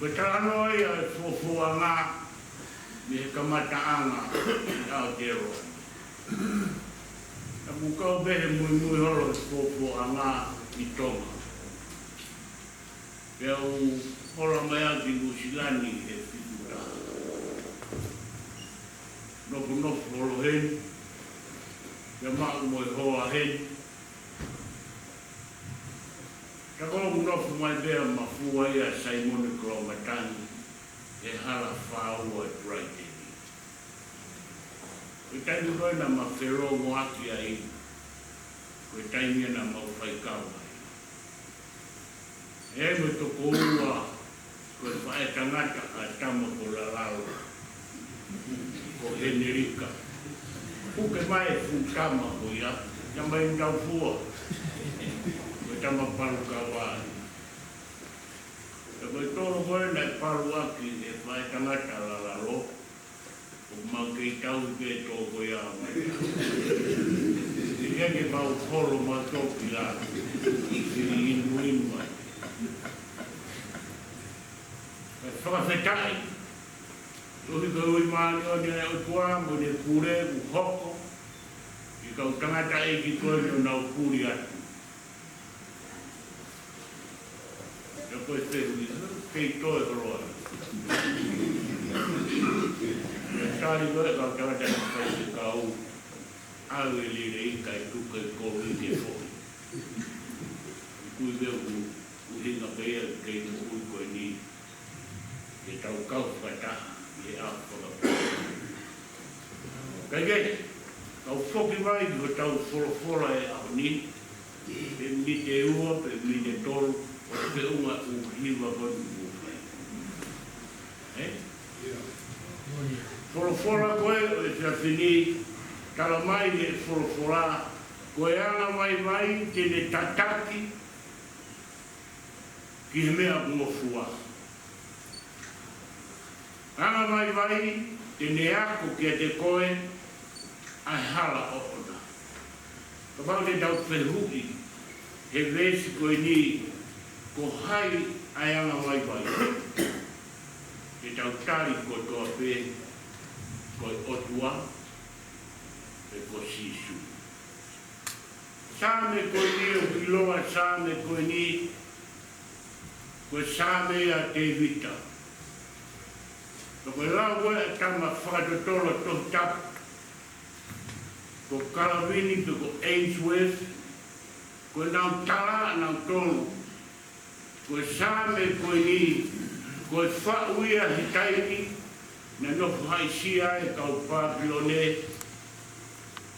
Ko e talanoa ia ʻo e fōfōʻanga, mei he kamataʻanga ʻi Aotearoa. Naʻa ku kau pē he muimui holo he fuofuaʻanga ʻi Tonga. Pea u hola mai ʻaki Nuʻusila ni he fitu taha. Nofonofo holo heni, pea maʻu mo e hoa heni. Ka ko u nofo mai pea mafua ia Saimone Koloamatangi he hala fāua Dryden. Ko e taimi ko ē naʻa ma felōngoaki ai, ko e taimi ia naʻa mau faikava ai. ʻE mo e tokoua, ko e faʻētangata ʻa e tama ko Lalalo, ko Henelika. Puke mai e fuʻu tama ko ia, tama ʻi Taufua. Ko e tama palukava. Pea ko e tolo ko ē naʻe palu ʻaki ʻe he faʻētangata Lalalo, ʻoku mau kei tauhi pē tō ko ia mai. ʻIkai ke mau holo mautolu ki lalo. Fili inuinu mai. Kae fakafetaʻi. Tohi ko e ui māʻoniʻoni ʻa e ʻOtua mo ʻene pule ʻoku hoko ʻi he kau tangataʻeiki ko eni ʻoku nau puli atu. Pea ko e fehuʻi, kei toe holo ai. Tali ko ē kau tangata naʻe fai e kau, ʻave lelei kae tuku e kovi ke foʻi. Kui pē ʻoku ʻuhinga pē ia ke moʻui ko eni. Ke tau kau fakataha ʻi he ʻaho fakapō. Kae kehe, kau foki mai ki hotau folofola he ʻaho ni, pe miniti ʻe ua, pe miniti ʻe tolu, ʻo feʻunga ʻū hiva ko eni ʻoku fai. Ē? Folofola ko ē ʻo e efiafi ni, tala mai ʻe he folofola, ko e angavaivai te ne tataki ki he meʻa ʻoku ngofua. Angavaivai te ne ako kiate koe ʻa e hala ʻoʻona. Kapau te tau fehuʻi he veesi ko eni, ko hai ʻa e angavaivai? Te tau tali kotoa pē, ko e ʻOtua, pe ko Sīsū. Saame ko eni ʻoku ʻiloa, Saame ko eni, ko e Saame ʻa Tēvita. Ka ko e lau ko ē ʻa e tama fakatotolo Tohi Tapu, ko Kalavini pe ko Ainsworth, ko ʻenau tala ʻanautolu, ko e Saame ko eni, ko e faʻu ia he taimi naʻe nofo haʻisia ai e kau Pāpilone,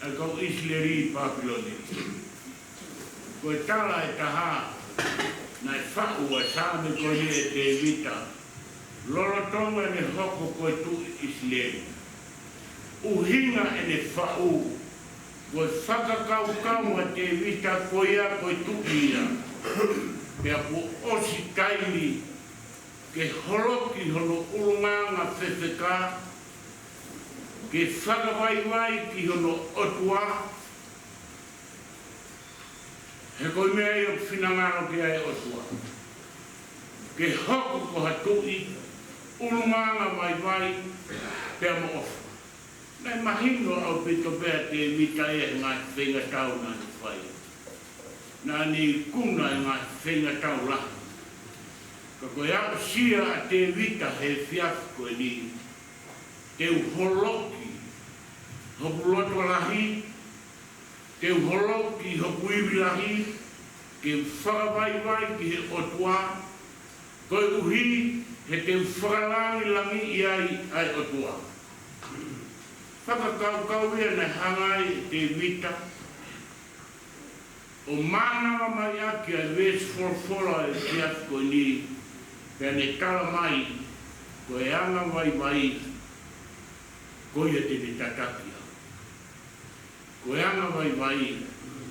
ʻa e kau ʻIsileli ʻi Pāpilone. Ko e tala ʻe taha, naʻe faʻu ʻa e Saame ko eni ʻe Tēvita, lolotonga ʻene hoko ko e tuʻi ʻIsileli. ʻUhinga ʻene faʻu, ko e fakakaukau ʻa Tēvita ko ia ko e tuʻi ia. Pea kuo ʻosi taimi ke holoki hono ʻulungaanga fefeka, ke fakavaivai ki hono ʻOtua, he ko e meʻa ia ʻoku finangalo ki ai e ʻOtua. Ke hoko ko ha tuʻi, ʻulungaanga vaivai, pea mo ʻofa. Naʻe mahino ʻaupito pē ʻa Tēvita ʻi he ngaahi feingatau naʻa ne fai. Naʻa ne ikuna e ngaahi feingatau lahi. Ka ko e aʻusia ʻa Tēvita he efiafi ko eni, te u holoki hoku loto lahi, te u holoki hoku ivi lahi, ke u fakavaivai ki he ʻOtua, koeʻuhi he te u fakalāngilangiʻi ai ʻa e ʻOtua. Fakakaukau ia naʻe hanga ai ʻe Tēvita ʻo mānava mai ʻaki ʻa e veesi folofola ʻo e efiafi ko eni, pea ne tala mai, ko e angavaivai, ko ia te ne tataki au. Ko e angavaivai,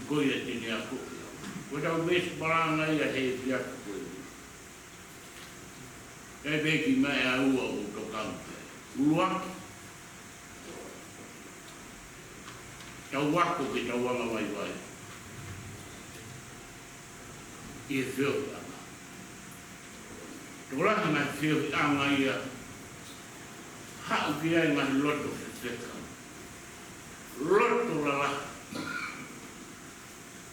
ko ia te ne akoʻi au. Ko ʻetau veesi malanga ia he efiafi ko eni. Kae pehē ki mai ʻa e ua ʻoku tokanga pē. ʻUluaki, tau ako ke tau angavaivai ʻi he feohiʻanga. Tokolahi ngaahi feohiʻanga ia, Haʻu ki ai e ngaahi loto fefeka, loto lalahi.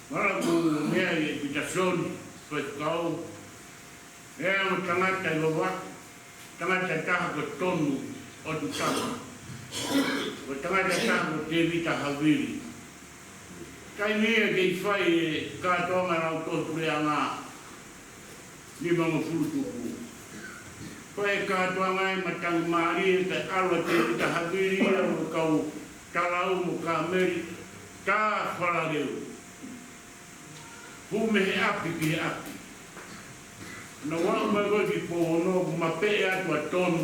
Mahalo ʻoku meʻa ʻa Pita Soni, faifekau, ʻa e ongo tangata ʻi Vavaʻu, tangata ʻe taha ko Tonu ʻOtutaha, ko e tangata ʻe taha ko Tēvita Havili. Taimi ia ʻoku kei fai e kātoanga ʻa e Puleʻanga Nimangofulu Tupu. Fai e kātoanga ʻi Matamālie, kae ʻalu ʻa Tēvita Havili ia mo e kau talau mo Kāmeli, tā falaleu. Hū mei he ʻapi ki he ʻapi. Naʻa nau aʻu mai ko ē ki Pouono, kuo mapeʻe atu ʻa Tonu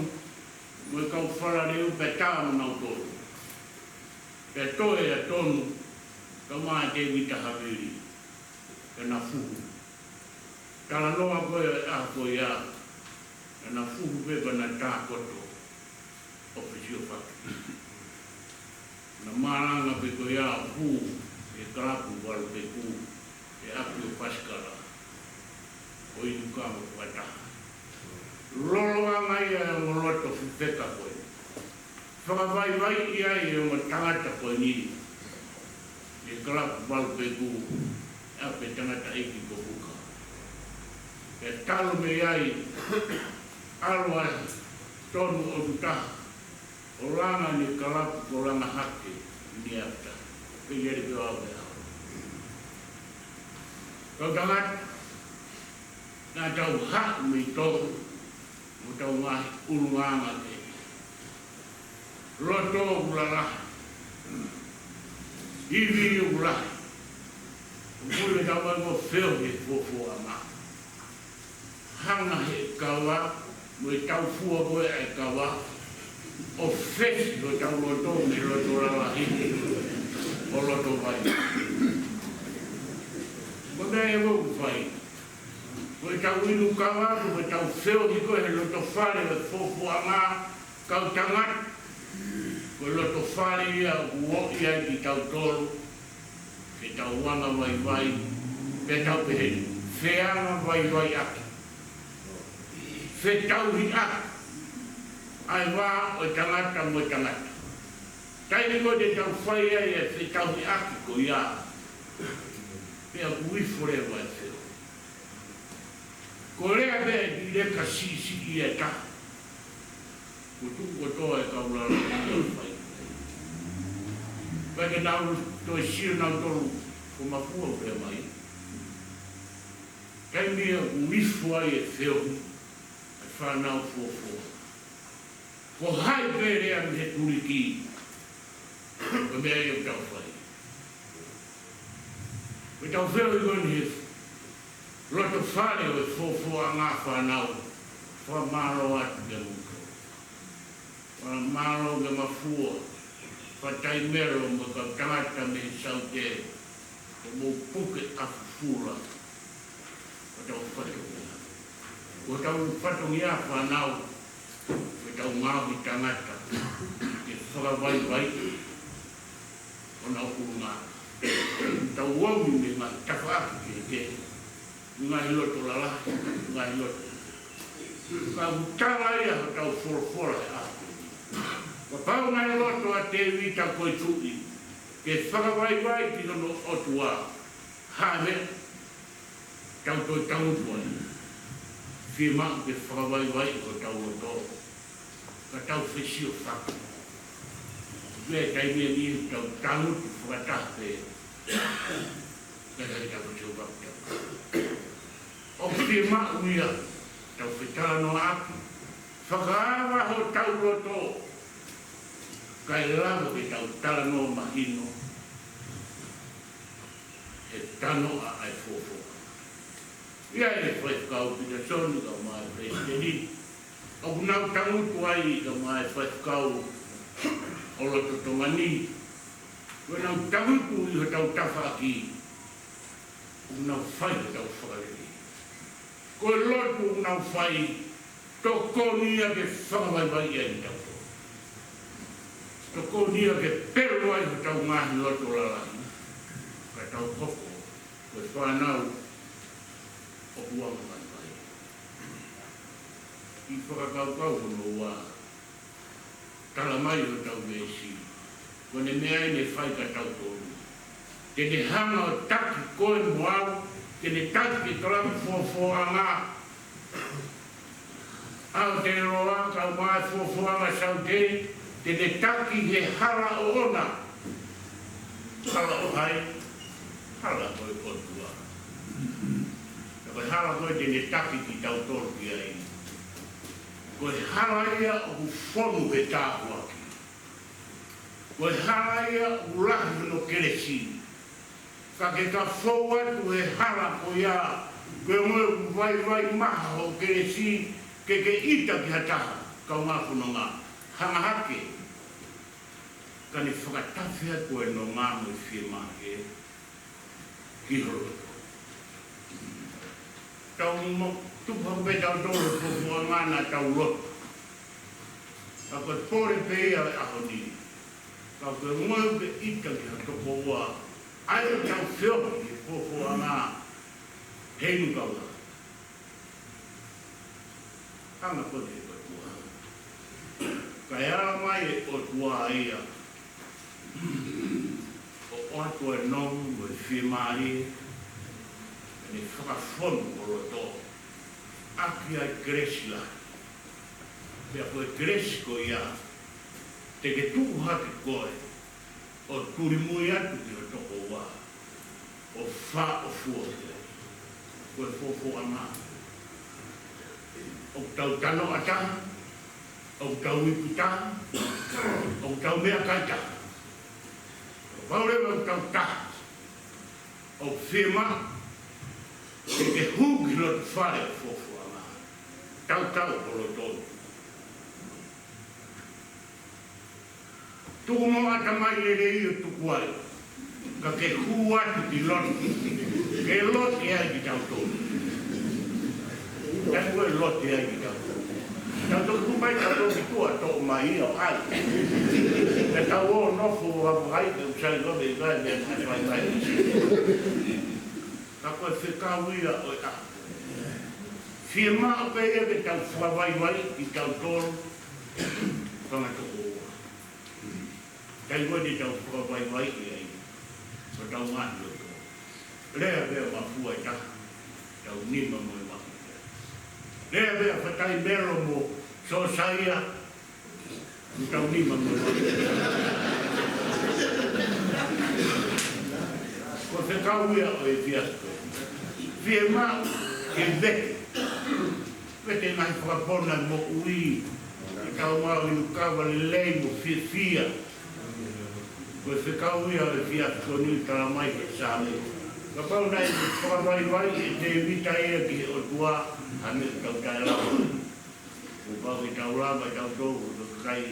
mo e kau falaleu pea tā mo nautolu. Pea toe ʻa Tonu, kae ʻumaʻā ʻa Tēvita Havili, pea na fuhu. Talanoa ko ē ʻa e ʻaho ko ia, naʻa na fuhu pē pea na tā koto ʻo fesiofaki. Na malanga pē ko ia ʻo hū ʻi he kalapu Valu Peku, ʻi he ʻapi ʻo Pasikala, ʻo inu kava fakataha. Lolotonga ia e ongo loto fefeka ko ē. Fakavaivaiʻi ai e ongo tangata ko eni ʻi he kalapu Valu Peku, ʻa e tangataʻeiki ko Puka. Pea talu mei ai, ʻalu ʻa Tonu ʻOtutaha ʻo langa ʻene kalapu ko Langahake Niata. Pea ʻi ai pē ʻa e ʻaho. Kau tangata, naʻa tau haʻu mei Tonga mo hotau ngaahi ʻulungaanga kehe. Loto ʻoku lalahi, ivi ʻoku lahi. ʻOku pule tau mai mo feohi he fuofuaʻanga. Hanga he kava mo e taufua ko ē ʻa e kava ʻo fesi hotau loto mei he loto lalahi ʻo loto vaivai. Ko e meʻa ia ʻoku fai. Ko ʻetau inu kava, ko ʻetau feohi ko ē he loto fale ʻo e fuofuaʻanga, kau tangata, ko e loto fale ia ʻoku ʻi ai kitautolu, ke tau anga vaivai, pea tau pehē ni, feanga vaivaiʻaki, fetauhiʻaki ʻa e vā ʻo e tangata mo e tangata. Taimi ko ē te tau fai ai e fetauhiʻaki ko ia, pea ʻoku ifo leva e feohi. Ko e lea pē ʻa e kiʻi leka siʻisiʻi ʻe taha, kuo tuku kotoa e kau lalahi ʻo fai. Pea ke nau toe sio nautolu ko Mafua ʻo pehē mai, taimi ia ʻoku ifo ai e feohi ʻa e fānau fuofua. Ko hai pē lea mei he tuliki, ko e meʻa ia ʻoku tau fai. Ko ʻetau feohi ko eni he loto fale ʻo e fuofuaʻanga, fānau, fakamālō atu kia moutolu. Fakamālō kia Mafua, Fataimelo mo e kau tangata mei Saute, ko hoʻomou puke ʻa fufula. Ko hotau fatongia. Ko hotau fatongia fānau, ko ʻetau ngaohi tangata ke fakavaivaiʻi honau ʻulungaanga. Tau omi mei he ngaahi tafaʻaki kehekehe, ngaahi loto lalahi, ngaahi loto. Ka ʻoku tala ia hotau folofola he ʻaho ko eni. Kapau naʻe loto ʻa Tēvita ko e tuʻi ke fakavaivaiʻi ki hono ʻOtua, hā e meʻa tau toe tangutu ai? Fiemaʻu ke fakavaivaiʻi hotau loto, ka tau fesiofaki. Pea taimi ʻe niʻihi tau tangutu fakataha pē, ka tau fesiofaki. ʻOku fiemaʻu ia tau fetalanoaʻaki, fakaava hotau loto, kae lava ke tau talanoa mahino he tanoʻa ʻa e fuofua. ʻI ai e faifekau Pita Soni kae ʻumaʻā e palesiteni, ʻoku nau tangutu ai kae ʻumaʻā e faifekau ʻo loto Tonga ni, ʻoku nau tangutu ʻi hotau tafaʻaki, ʻoku nau fai hotau fakalelei. Ko e lotu ʻoku nau fai, tokoni ia ke fakavaivaiʻi ai kitautolu. Tokoni ia ke pelu ai hotau ngaahi loto lalahi, ka tau hoko ko e fānau ʻoku anga vaivai. Kiʻi fakakaukau hono ua. Tala mai ʻe hotau veesi, ko ʻene meʻa ʻeni ʻe fai kia tautolu. Te ne hanga ʻo taki koe mo au, te ne taki ke tolaki fuofuaʻanga ʻa ʻoteroa, kae ʻumaʻā e fuofuaʻanga saute, te ne taki he hala ʻoʻona. Hala ʻo hai? Hala ko e ʻOtua. Ka ko e hala ko ē te ne taki kitautolu ki ai, ko e hala ia ʻoku fonu he tāpuaki. Ko e hala ia ʻoku lahi hono kelesi. Ka ke ka fou atu he hala ko ia, ko e ongo ʻoku vaivai maha hoʻo kelesi, ke ke ʻita ki ha taha, kaungā fononga, hanga hake, ka ne fakatafe atu e nonga mo e fiemālie ki ho loto. Tau mo tupu hake pē tautolu he fuofuaʻanga naʻa tau lotu. Ka ko e pole pē ia ʻo e ʻaho ni. Ka ko e ongo ʻoku ke ʻita ki ha tokoua, ʻai ke tau feohi he fuofuaʻanga, he inu kaula. Hanga koe ki he ʻOtua. Kae ala mai e ʻOtua ia ʻo ʻoatu e nonga mo e fiemālie, ʻene fakafonu ho loto ʻaki ʻa e kelesi lahi. Pea ko e kelesi ko ia, te ke tuʻu hake koe ʻo tulimui atu ki ho tokoua, ʻo fāʻofua ki ai. Ko e fuofuaʻanga, ʻoku tau tanoʻa taha, ʻoku tau ipu taha, ʻoku tau meʻakai taha. Kapau leva ʻoku tau taha, ʻoku fiemaʻu ke ke hū ki loto fale ʻo e fuofuaʻanga. Tautau ho loto. Tuku mo ʻatamai lelei ʻo tuku ai. Ka ke hū atu ki loto. Ke loto ai kitautolu. Ka ko e loto ai kitautolu. Tautolu tuku mai tautolu ki tuʻa toʻo mai ʻo ʻai. Ka tau ō nofo ʻo vakai ke usai loto i kai me mai mai mai. Ka ko e fekau ia ʻo e ʻaho. Fiemaʻu pē ia ke tau fakavaivai kitautolu. Fanga tokoua. Taimi ko ē te tau fakavaivai ki ai, ko ʻetau ngaahi loto. Lea pē ʻa e mafua ʻe taha, tau nima mo e mafi. Lea pē ʻa Fatai Melo mo Sosaia, tau nima mo e mafi. Ko e fekau ia ʻo e efiafi. Fiemaʻu ke vete. Vete ngaahi fakapona moʻui, ke tau maʻu inu kava lelei mo fiefia. Ko e fekau ia ʻo e efiafi ko eni, tala mai he Saame. Kapau naʻe fakavaivai ʻe Tēvita ia ki he ʻOtua, ha meʻa ʻoku tau taʻelava. Kuo pau ke tau lava ʻe tautolu, ko e kakai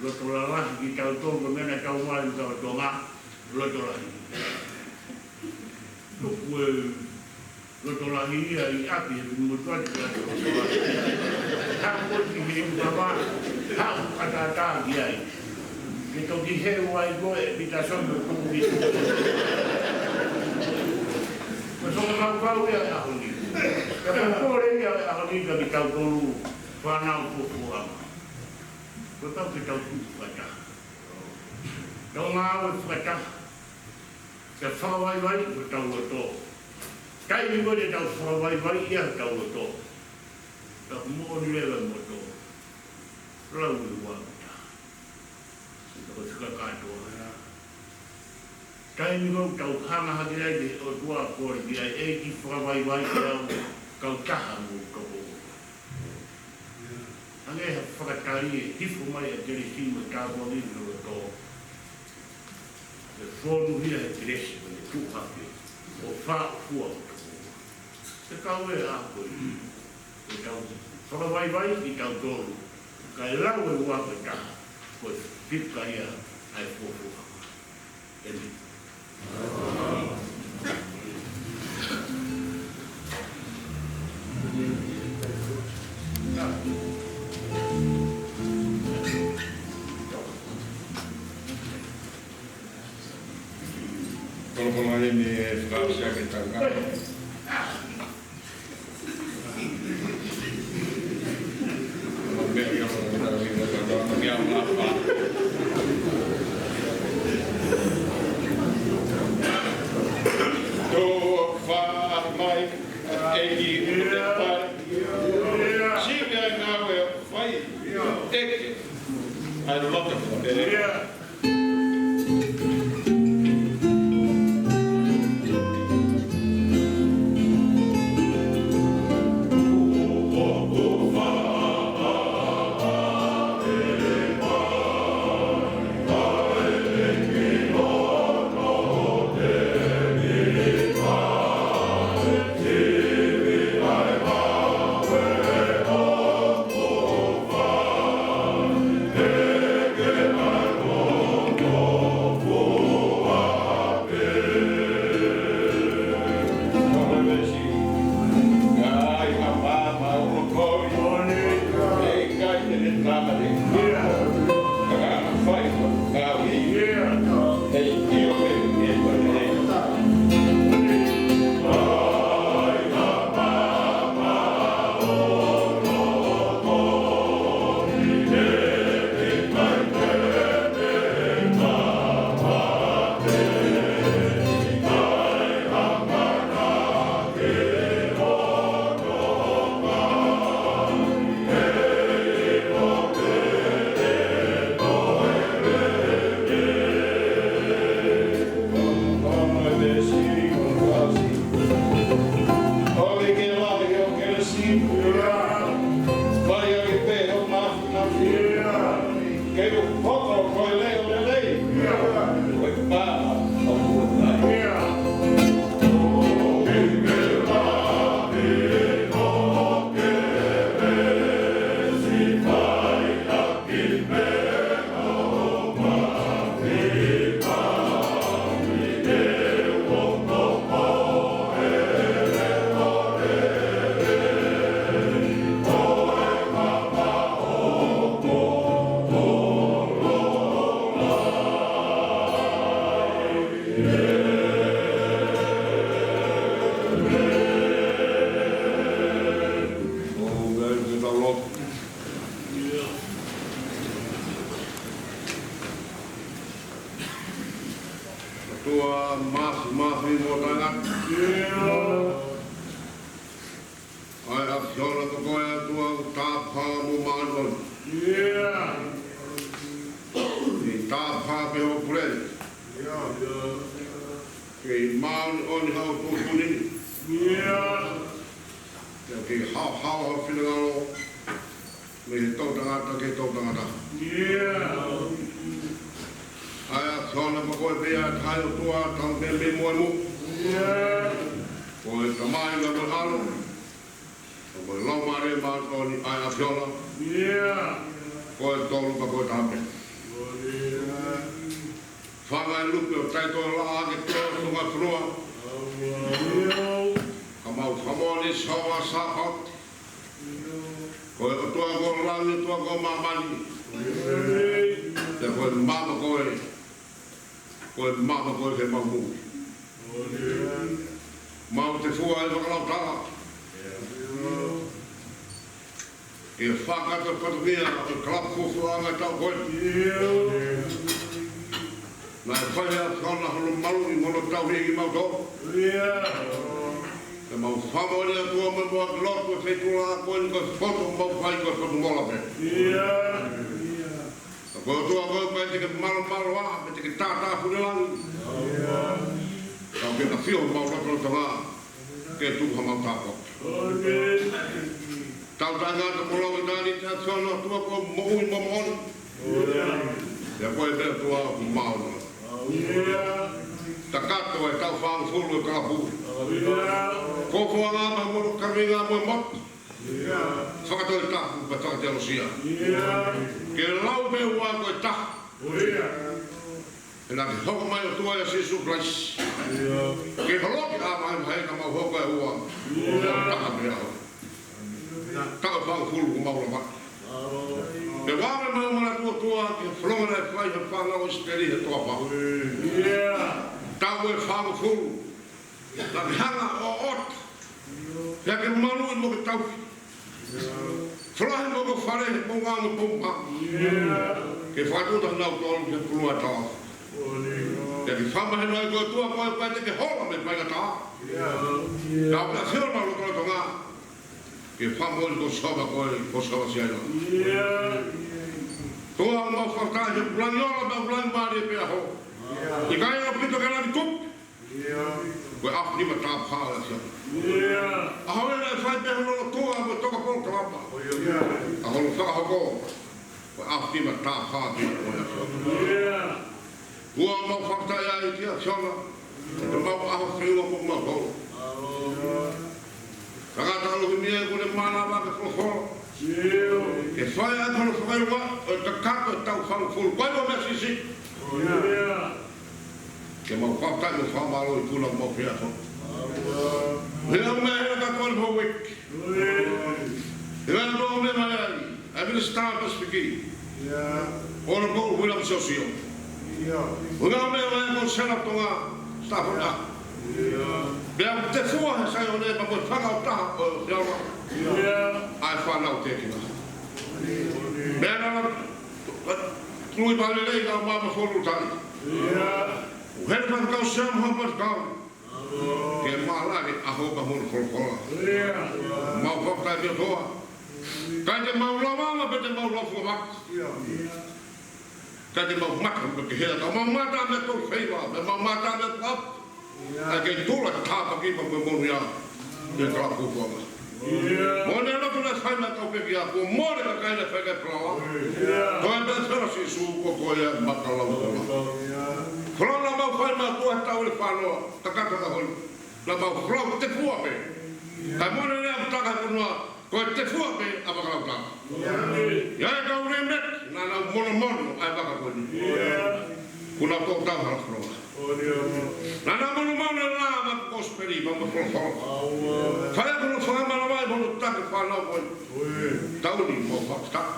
loto lalahi kitautolu, ko e meʻa naʻa tau maʻu inu kava Tonga, loto lahi. Tuku e loto lahi ia ʻi ʻapi he motuʻa te ke ʻatu loto lahi. Haʻu koe ki he inu kava, haʻu ʻatā ki ai. Ke toki heu ai koe ʻe Pita Soni ʻo tuku ki tuʻa. Ko e fakakaukau ia ʻo e ʻaho ni. Ka ko e pole ia ʻo e ʻaho ni kia kitautolu fānau fuofuaʻanga. Ko e pau ke tau tuʻu fakataha. Tau ngāue fakataha. Ke fakavaivai hotau loto. Taimi ko ē te tau fakavaivai ai hotau loto, ka ʻoku moʻoni leva e moto. Lau e ua mita. Ka ko e fika kātoa. Taimi ko ē ʻoku tau hanga hake ai ki he ʻOtua ʻo kole ki ai, ʻEiki fakavaivai au, kau taha mo e tokoua. Hangē ha fakatali ʻe hifo mai ʻa e kelesi mo e tāpuaki ki ho loto. Ke fonuhia he kelesi mo e tuʻu hake ʻo fāʻofua ho tokoua. Fekau ia ʻa e ʻaho ko eni. Ke tau fakavaivai kitautolu. Kae lau e ua mita. Ko e fika ia ʻa e fuofua. ʻĒmeni. Kolokola ʻeni e fakaʻosi ʻaki e tangata. Tō fā mai, ʻEiki, ʻoku te fai. Sivi ai ngāue ʻoku fai. ʻEiki, I love it. ʻOtua Māfimafi mo Taʻengata. ʻA e ʻAfiona ko koe ʻOtua ʻoku tāpuhā mo māʻoniʻoni. Ke tāpuhā pē hoʻo puleʻanga. Ke māʻoniʻoni haʻo tuʻutuʻuni. Ke haohaoa ho finangalo mei he toʻutangata ki he toʻutangata. ʻA e ʻAfiona ko koe pē ʻa e taha ʻOtua talu mei muʻa mo e moʻui. Ko e Tamai, ko e ʻAlo, ko e Laumālie Māʻoniʻoni, ʻa e ʻAfiona. Ko e tolu pea ko e taha pē. Fanga e lupe ʻo taʻetoʻo laʻā ke tō ʻi he funga fonua. Ka mau fakamoʻoni Sihova Sāpaoti. Ko e ʻOtua ko langi, ʻOtua ko māmani. Pea ko e maama koe. Ko e maama koe ke mau moʻui. Mau te fua e fakalautala. Ke fakakakato e fatongia ʻo e kalapu folofola ʻa e tau ko eni. Naʻe fai ʻe he ʻAfiona hono maluʻi mo hono tauhi kimautolu. Ke mau fakamoʻoni atu ʻa e moʻui mo e lotu ʻi he feituʻu lahi ko eni, ko e potu ʻoku mau fai ko e potu mola pē. Ka ko e ʻOtua koe pē te ke malumalu ai, pea te ke tātāpuni e langi. Ka ke ʻafio homau lotolotonga, ke tuku hamau tāpuaki. Tau taʻengata mo lau ʻi he ʻAfiona, ʻOtua ko e moʻui mo e moʻoni. Pea ko e meʻa ʻOtua ʻoku māʻoniʻoni. Kakato e taʻu fāngofulu ʻo e kalapu. Ko e fofonga mo e kaveinga mo e motu. Fakatoʻo e tapu pea fakateolosia. Ke lau pē ʻa e ua ko e taha. He naʻa ke hoko mai ʻOtua ʻia Sīsū Kalaisi. Ke holoki ʻa e vahevahe ka mau hoko e ua. Taha pē ʻa e taʻu fāngofulu kuo mau lava. Ke vave mai ʻa e ʻOtua ke fononga naʻe fai ʻe he fānau ʻIsileli he toafa. Taʻu ʻe fāngofulu. Ka ke hanga ʻo ʻoatu. Pea ke maluʻi mo ke tauhi. Folahi mo ko fale, mo ngā mo pumpa. Ke fakatuʻuta nautolu ke pulu ʻa e tau. Ke ke fama he noa ko tua ko e pate ke hola mei faingataʻa. Ka ʻoku ʻafio na lo ko tonga. Ke fama ko Sihova ko e, ko Sihova siaina. Toa mau fakataha he pulangi ola, mau pulangi mālie pea ho. ʻIkai ʻaupito ke lani tupu. Ko e ʻaho nima tapu ʻa e ʻAfiona. ʻAho ē naʻe fai pē hono lotua mo toka polokalama. ʻAho hono fakahoko. Ko e ʻaho nima tapu ʻa e ʻAfiona. Kuo mau fakataha ai ki he ʻAfiona. He mau ʻaho feua mo mau holo. Tangata ʻalu himi e kune mana ma ke folofola. Ke fai atu hono fakaʻilonga ʻo e kakato ʻetau fanga fulu. Ko e meʻa siʻisiʻi. Ke mau fakataha mo fakamālō ʻi he kula mau fea so. He ʻau meʻa he kakato ʻo e wiki. He ʻau meʻa mai ai. ʻA e Minisitā Pasifiki. ʻO na ko William Sosio. ʻO na meʻa mai ko Sela Tonga. Stafona. Pea te fua he sai o ne pa mo fanga o taha ʻo Sela. ʻA e fānau te kina. Meʻa na na. Tui palelei ka mama folu tai. ʻO hele pa kau Sam ha pa kau. Ke mālō ke ʻaho ka hono folofola. Mau fakataha pē toa. Kai te mau lava ma pe te mau lava fua maka. Kai te mau maka pe ke hea. Ka mau mata me tau feiva. Me mau mata me tau. ʻA ke tula tāpaki pa me monu ia. Ke tala kukuama. Mo ne loto na fai na kau pe kia. Ko mole ka kai na fai ka palawa. Ko e pēsera Sīsū ko ko ia maka lau kama. Kolo na mau fai ma tua tau le fanoa. Takata ka hoi. Na mau flau te fua pē. Ka mole lea ʻo taka he fonua, ko e te fua pē ʻa Vakalautaka. ʻIa e kau remake, naʻa nau monomono ʻa e vaka ko eni. Kuo nau tō tau hala foloa. Naʻa nau monomono la ma kosipeli, ma ma folofola. Fai ʻa hono fakamalava ʻi hono taki fānau ko eni. Tau ni mau fakataka.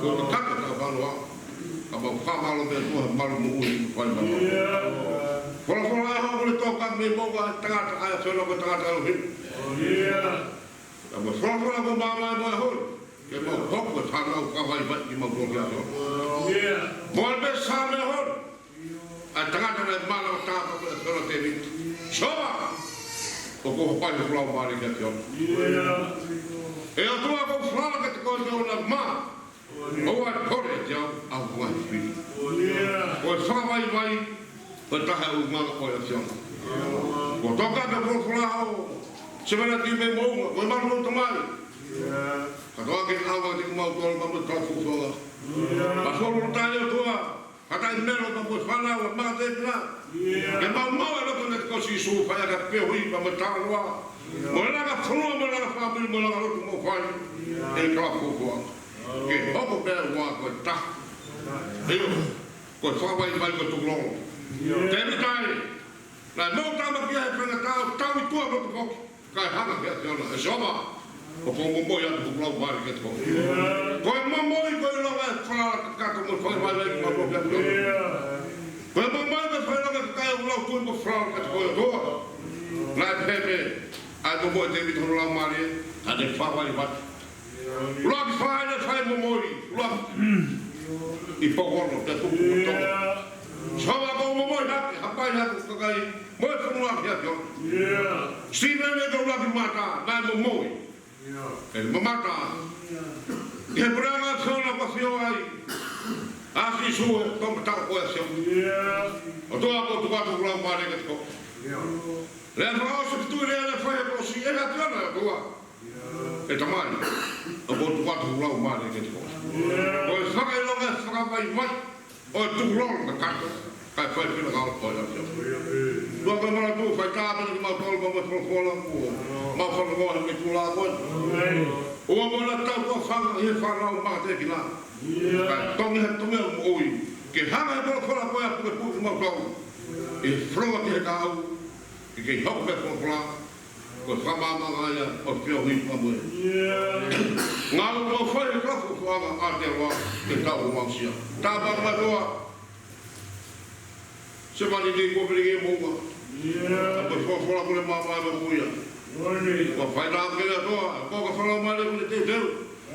Ko e kaka tau fānau. Ka mau fakamālō pē ko e malu moʻui fai mana. Folofola ʻa e hoko le tō ka me mo ka tangata ʻa e fela ko tangata ʻalu himi. Ka mo folofola ko māmā mo e hoi. Ke mau hoko e fānau ka vai vai ki mau tō kia tō. Mo e me sa me hoi. ʻA e tangata naʻe mana o tāpa ko e fela Tēvita. Sihova. ʻOku hapai hoku laumālie kia te ona. ʻE ʻOtua ko e fala ke te koe te ona ma. ʻOua ʻe kole ʻiate au ʻa hoku ngaahi fili. Ko e fakavaivai, ko e taha ʻo e ʻulungaanga ʻo e ʻAfiona. Ko e toka ke folofola ʻo, se mana ti me mounga, ko e malu ʻo tamai. Ka toa ke ʻawa te ke mau tolo ma mo tau fufuanga. Ma folo tai ʻOtua, ka tai melo ma mo fana ua ma te kina. Ke mau mau ʻa loto ne ko Sīsū, fai ʻa ka pehui ma mo tau ua. Mo langa fonua, mo langa fāmili, mo langa lotu mo fai. ʻE ka fufuanga. Ke hoko pē ua ko e taha. ʻIo, ko e fakavaivai ko e tukulolo. Tēvita ē, naʻe mau tama kia he fenga tau, tau ʻi tua mo te foki. Kae hanga kia te ona, ʻe Sihova, ʻoku ou momoi atu hoku laumālie kia te koe. Ko e momoi ko e ʻilonga e falala kakato mo e fakavaivai ki mau kia te ona. Ko e momoi ko e fakavaivai kakai ʻoku lau tui mo falala kia te koe ʻOtua. Naʻe pehē, ʻa e momoi Tēvita hono laumālie, ka ne fakavaivai. ʻUluaki fai ne fai momoi, ʻuluaki. ʻI poko ono, te tuku ʻo toko. Sihova ko e momoi hake, hapai hake kakai, mo e fonua kia te ona. Sīpeni ko e ʻuluaki mata, naʻe momoi. ʻE mamata. ʻI he puleʻanga ʻo e ʻAfiona ʻoku ʻafio ai. ʻA Sīsū ʻe tau mata ko e ʻAfiona. ʻOtua ʻoku ou tuku atu hoku laumālie kia te koe. Lea fakaʻosi ki tuʻi lea lea fai he kosi ʻe ʻAfiona ʻOtua. ʻE Tamai, ʻoku ou tuku atu hoku laumālie kia te koe. Ko e fakaʻilonga e fakavaivai ʻo e tukulolo kakato, kae fai pina ka ʻo e ʻAfiona. Tua ka mana tu, fai tāpena ki mau tolo ma mo e folofola kuo mau fanongoa he mei tula ko ē. ʻOua mo na tau kua fanga ʻi he fānau ma te kina. Kae tongi he tongi ʻo moʻui. Ke hanga he folofola ko ē ʻo pukepuke ki mau tolo. ʻE folofola ki he kau. Ke kei hoko pē folofola. Ko e fakamāmanga ia, ko e feohi pa mo e. Ngalo mo fai e kafu ko anga a te wa, ke tau mo mausia. Tāpapa ma toa. Se mani ni ko pere ke mo ua. Ko e folofola ko le māmā ma mo ia. Ko fai tā ke la toa, ko ka fala ma le ko le te teu.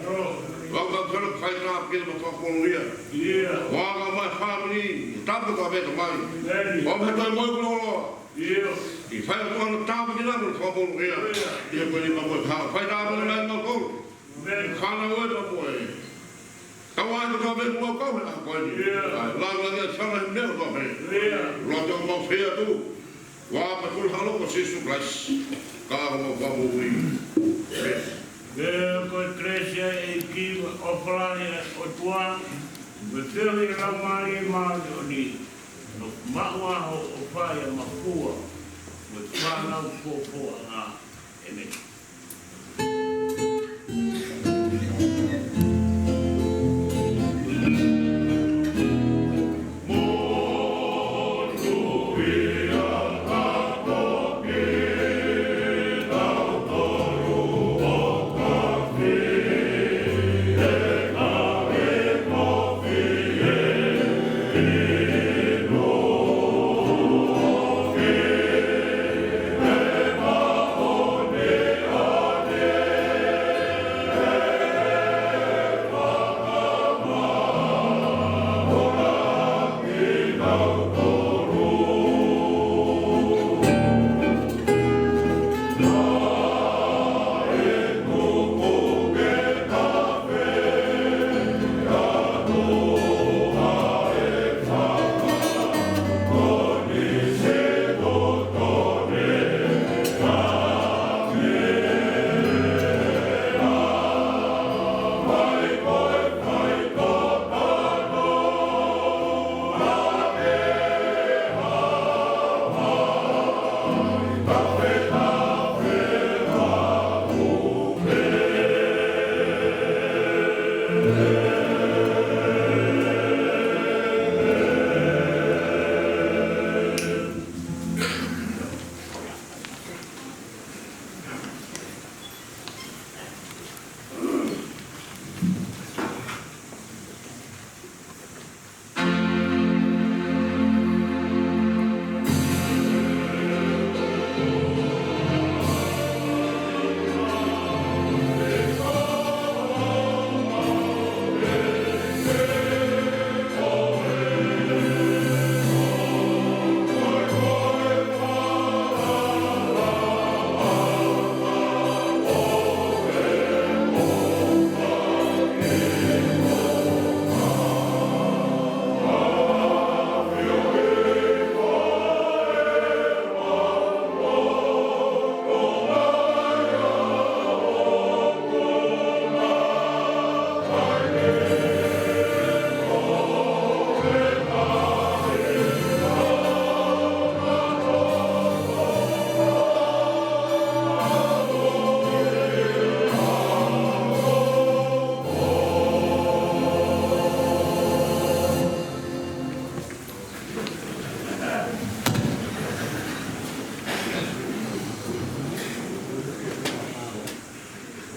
Vaka kala fai tāpuekina mo fakamoʻui. Ia. Vaka mai fāmili, tāpuekina mai. Amen. Vaka mai moʻui koloa. Ia. ʻI he fai atu ʻa e tāpuekina mo fakamoʻui. Ia. Ia ko e lima mo e fā. Fai tāpuekina mai mo ko. Amen. Fānau ē mo e. Kau ai ko tāpuekina mo ko e ʻaho ko eni. Ia. ʻAi, langa ia sana he meʻa ko e. Ia. Loto mo fea tu. Ua pa kula halo ko Sīsū Kalaisi. Ka mo fakamoʻui. Amen. Pea ko e kelesi ʻa e ʻEiki, ʻofa lahi ʻa e ʻOtua, mo e feohi ʻa e Laumālie Māʻoniʻoni, nofomaʻu ʻo fai ʻa e makua, mo e fānau fōfōʻanga. ʻĒmeni.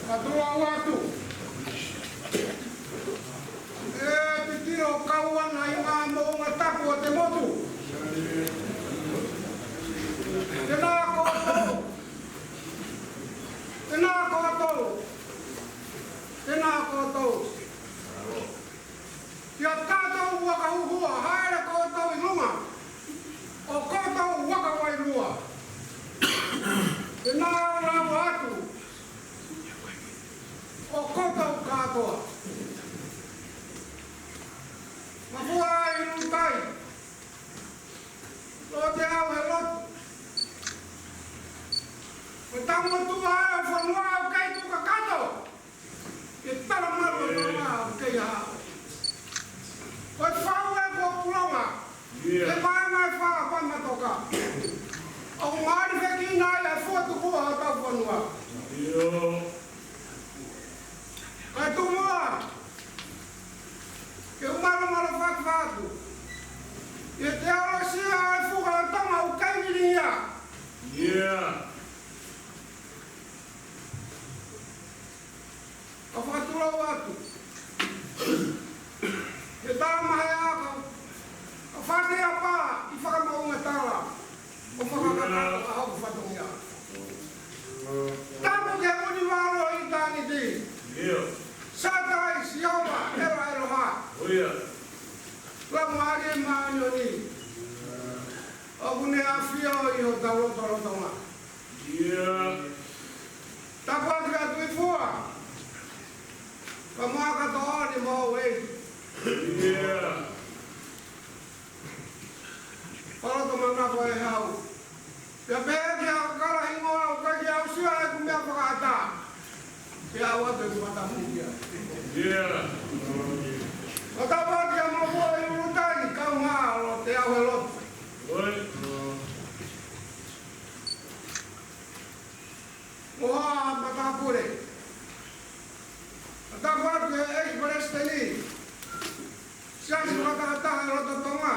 Ka tuʻu atu. ʻE titiro kau ana ʻi he ngaahi moʻunga tapu ʻo e motu. Tēnā koutou. Tēnā koutou. Tēnā koutou. Kia koutou ʻoku huhuʻa, haere koutou ʻi lunga, ʻo koutou ʻoku vaelua. Tēnā ʻoku lava atu, ʻo koutou kātoa. Mafua ai ʻi lutai. Lote au he lotu. Ko e tau motuʻa ʻa e fonua ʻoku kei tuʻu kakato. Ke tala malu ʻa e fonua ʻoku kei hao. Ko e fau ē ko Pulonga. Ia. Ke paenga e fā pa matoka. ʻOku mali fekina ai ʻa e fua tuku ʻa hotau fonua. Ia. Kae tuʻu muʻa. Ke u malu malu fatu fatu. ʻI he teolosia ʻa e fuka ʻo Tonga ʻoku kei vili ia. Ia. ʻOku ne ʻafio ʻi hotau lotolotonga. ʻIo. Tapu atu kia Tuʻifua. Ka maka to ni mo wei. ʻIo. Paloto manako e hau. Pea pehē ki he kalahingoa ʻoku ʻikai ke u sio ʻeku meʻa fakaʻatā. Pea ʻoatu ʻeku matamukia. ʻIo. Ka tapu atu kia Mokua ʻi ʻUlutai, kaungā lotu, te au he lotu. ʻOi. Mo ha matāpule. Ka tapu atu ki he ʻEiki Palesiteni. Siasi Fakatahataha ʻo Loto Tonga.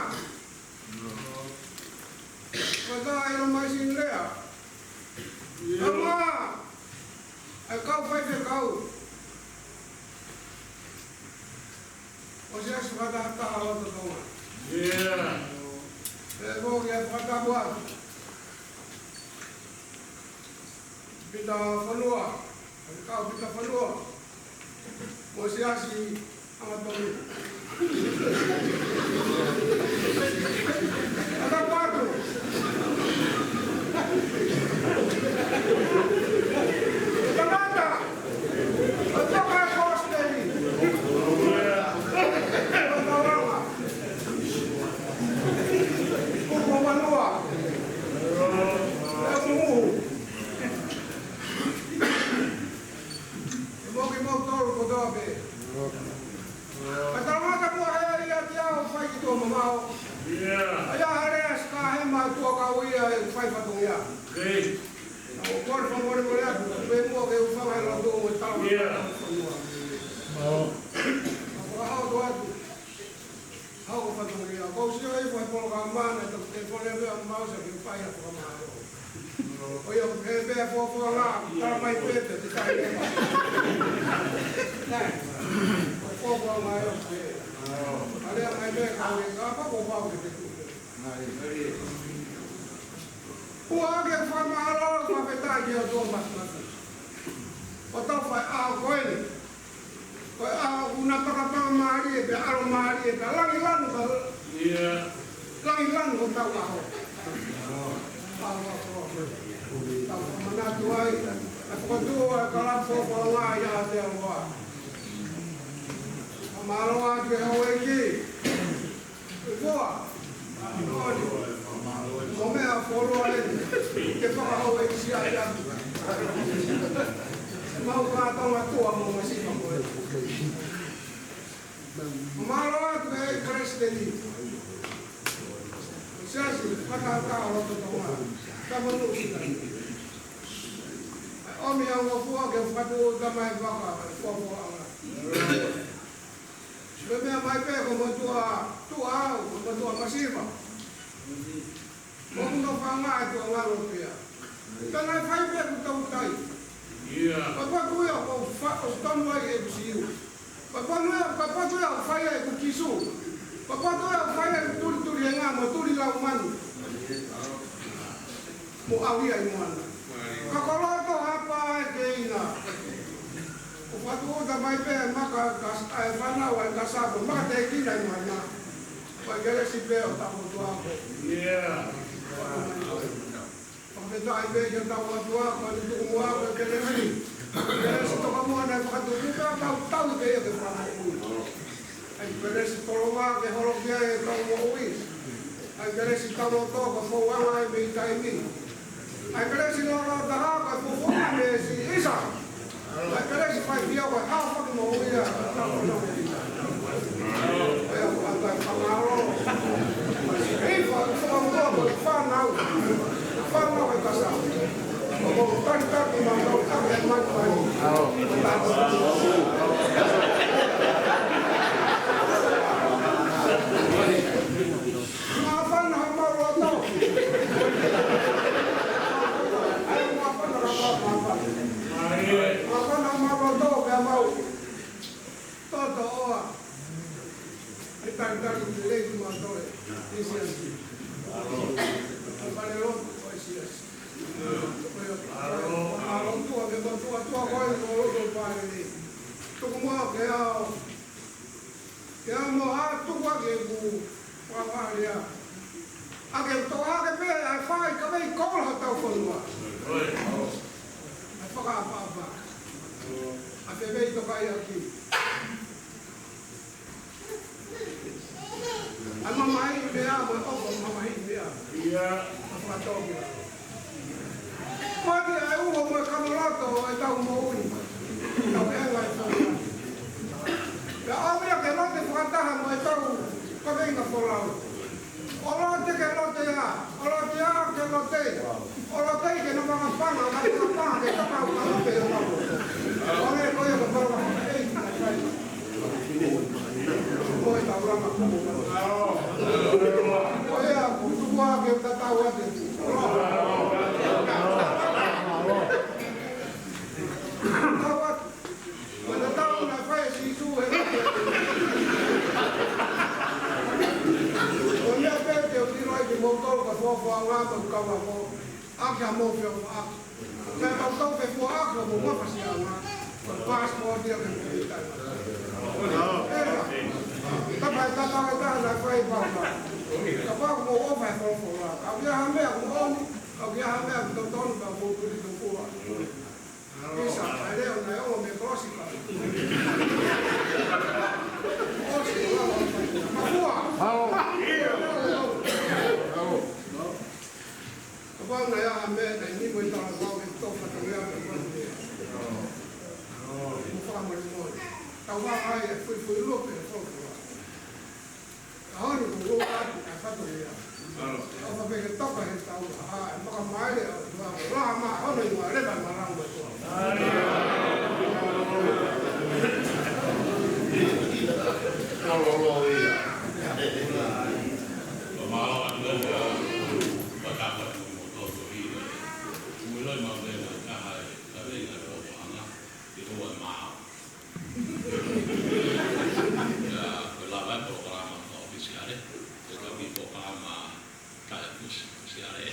Fakataha ʻi Lomaisīnilea. ʻIo. Kaungā e kau faifekau ʻo e Siasi Fakatahataha ʻo Loto Tonga. ʻIo. Pea mo e fakatapu atu Pita Fonua, kau Pita Fonua, mo e Siasi Angatonu. Ata patu. Tangata. Ata kai kosteli. Ata lama. Kuko manua. Ata muhu. Ke mau, ke mau tolu kotoa pē. Ka tangata mua he ia te au fai ki tō mamao. ʻIo. ʻA ia hare as ka he ma tua ka uia e fai fatongia. ʻIo. ʻO kore fakamolemole atu, pē mua ke u fanga e loto mo e tala. ʻIo. Ka fakahau to atu. Hau ko fatongia, ko u sio e fai polokalama na, to te pole vea mau sa ke fai a fakamahalo. ʻO ia, ko e pē fuafuaʻanga, tala mai pē, te te kai e ma. Nai, ko e fuafuaʻanga ʻo pē. ʻAlea mai pē, ka ʻe ka pa ko pau ke te kupe. Nai, ʻio. Ua ke fakamahalo, fakafetaʻi ki he ʻOtua Māfimafi. ʻO tau fai ʻaho ko eni. Ko e ʻaho ʻoku na pakapaka mālie, pea ʻalo mālie, pea langi lanu ka. ʻIo. Langi lanu ko tau ʻaho. ʻAho ko. Tau fakamanatu ai. ʻA e fokotuʻu ʻa e kalapu fofonga ia te awa. Fakamālō atu e houʻeiki. Foa. Ko meʻa foʻou eni. Ke fakahouʻeiki sia ia. Mau kātoa matua mo masipa mo e. Mālō atu e Palesiteni. Siasi Fakatahataha ʻo Loto Tonga. Tama no sita. ʻOmi au ngofua ke fakatuʻuta mai faka, fofoʻanga. Ko e meʻa mai pē ko e motuʻa tuʻa au, ko e motuʻa masiva. Mo kuno fanga e tuʻa ngalo pea. Ka naʻe fai pē ku tau tai. ʻIo. Papa ku ia ko fa o tonu ai e ku siu. Papa no ia, papa ku ia fai e ku kisu. Papa ku ia fai e ku tuli tuli e ngā mo tuli lau manu. Mo au ia i moana. Ka ko loto hapa e keina. ʻO fakatuʻuta mai pē maka ka, ʻa e fānau ʻa e kasako, maka te kina i moana. Ko e kelesi pē ʻo tau tua ko. ʻIo. Fakafetaʻi pē ki hotau ʻOtua, ko e tuku muʻa ko e kelesi. Kelesi toka muʻa naʻe fakatupu pē ʻa tau tau pē ia ke fakamoʻui. ʻA e kelesi tolonga ke holo ki ai e tau moʻui. ʻA e kelesi tau loto ko fouanga e mei taimi. ʻA e kelesi lōloa taha ko e fufuanga mei si isa. ʻA e kelesi fai pia ko e hao fakamoʻui ia. ʻE, ʻa e fakamoʻui. Fānau. Fānau e kasa. ʻO ko talitali ma tau ake mai mai. Māfana ha mau loto. Māfana ha mau, māfana. Māfana ha mau loto, pea mau. Toto ʻoa. ʻE talitali ki he lei ki mātou e. Siasi. Pale lotu ko e siasi. Mālō tua, ke mātou tua ko e mālō tua pale lei. Tuku mua ke au. Ke au mo a tuku ake ku. Pāpālea. Ake toa ke Konua. ʻA e fakaʻapaʻapa. ʻA e fefeitokaʻiaki. ʻA e mamahiʻi meʻa, mo e ʻofa mamahiʻi meʻa. ʻA e fakatōkilalo. Ko e ʻai ʻa e uho mo e kamoloto ʻo ʻetau moʻui. Tau ʻenga e fanga. Pea ʻomi ia ke lote fakataha mo ʻetau kaveinga folau. ʻO lote ke lote ā, ʻo lote ā ke lote. ʻO lote ke na makapanga, na makapanga ke tapa ʻo ka lote ʻo tau. ʻO ne ko ia ka panga e kai. Ko e tau lama kumu. Ko ia ko tuku ā ke tatau ate. Tatau ate. Ko e tatau naʻe fai ʻe Sīsū he. Ko e meʻa pē te u ʻilo ai kimoutolu ka fuafuanga mo e kau ako. ʻAki ʻa mo fio ʻaki. Pea tau tau fefuaʻaki mo mafasiʻanga. Ko e passport ia ke mou ʻita. ʻEa. Tapa e tatau e taha naʻe fai papa. Kapau ʻoku mou ʻofa he folofola. Ka ʻoku ʻi ai ha meʻa ʻoku ʻomi. Ka ʻoku ʻi ai ha meʻa ʻoku totonu ka mou tuli tokua. Isa, ʻa e leʻo naʻe ʻomi mei kolosi ka. ʻOsi, ua, ua, ua. Mafua. Hao. Hao. Kapau naʻe ʻi ai ha meʻa naʻe nimo ʻi he talavoa ke tofa tau ia ke mou. Mo fakamolemole. Tau vā ai e fuifui lope e folofola. Ka honi ko lo atu ka fato ia. Ka fa peke toka he tau ha e makamaile ʻa tua la ma honi ua le ma ma la ma tua. Ka lo lo ia. Ka ma o atu ua. Ka ta ka mo to to ia. Mo lo ma le ma ka ha e ka le ka lo ma. Ke ua ma. Ia, ko e lava e polokalama ʻofisiale, ko e kau ki polokalama taʻe ʻofisiale.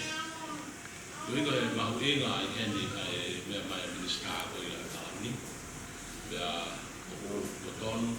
Ko ia ko e mahuʻinga ʻi heni ʻa e meʻa mai minisitā ko ia ʻa e taʻu ni. Pea ʻoku totonu,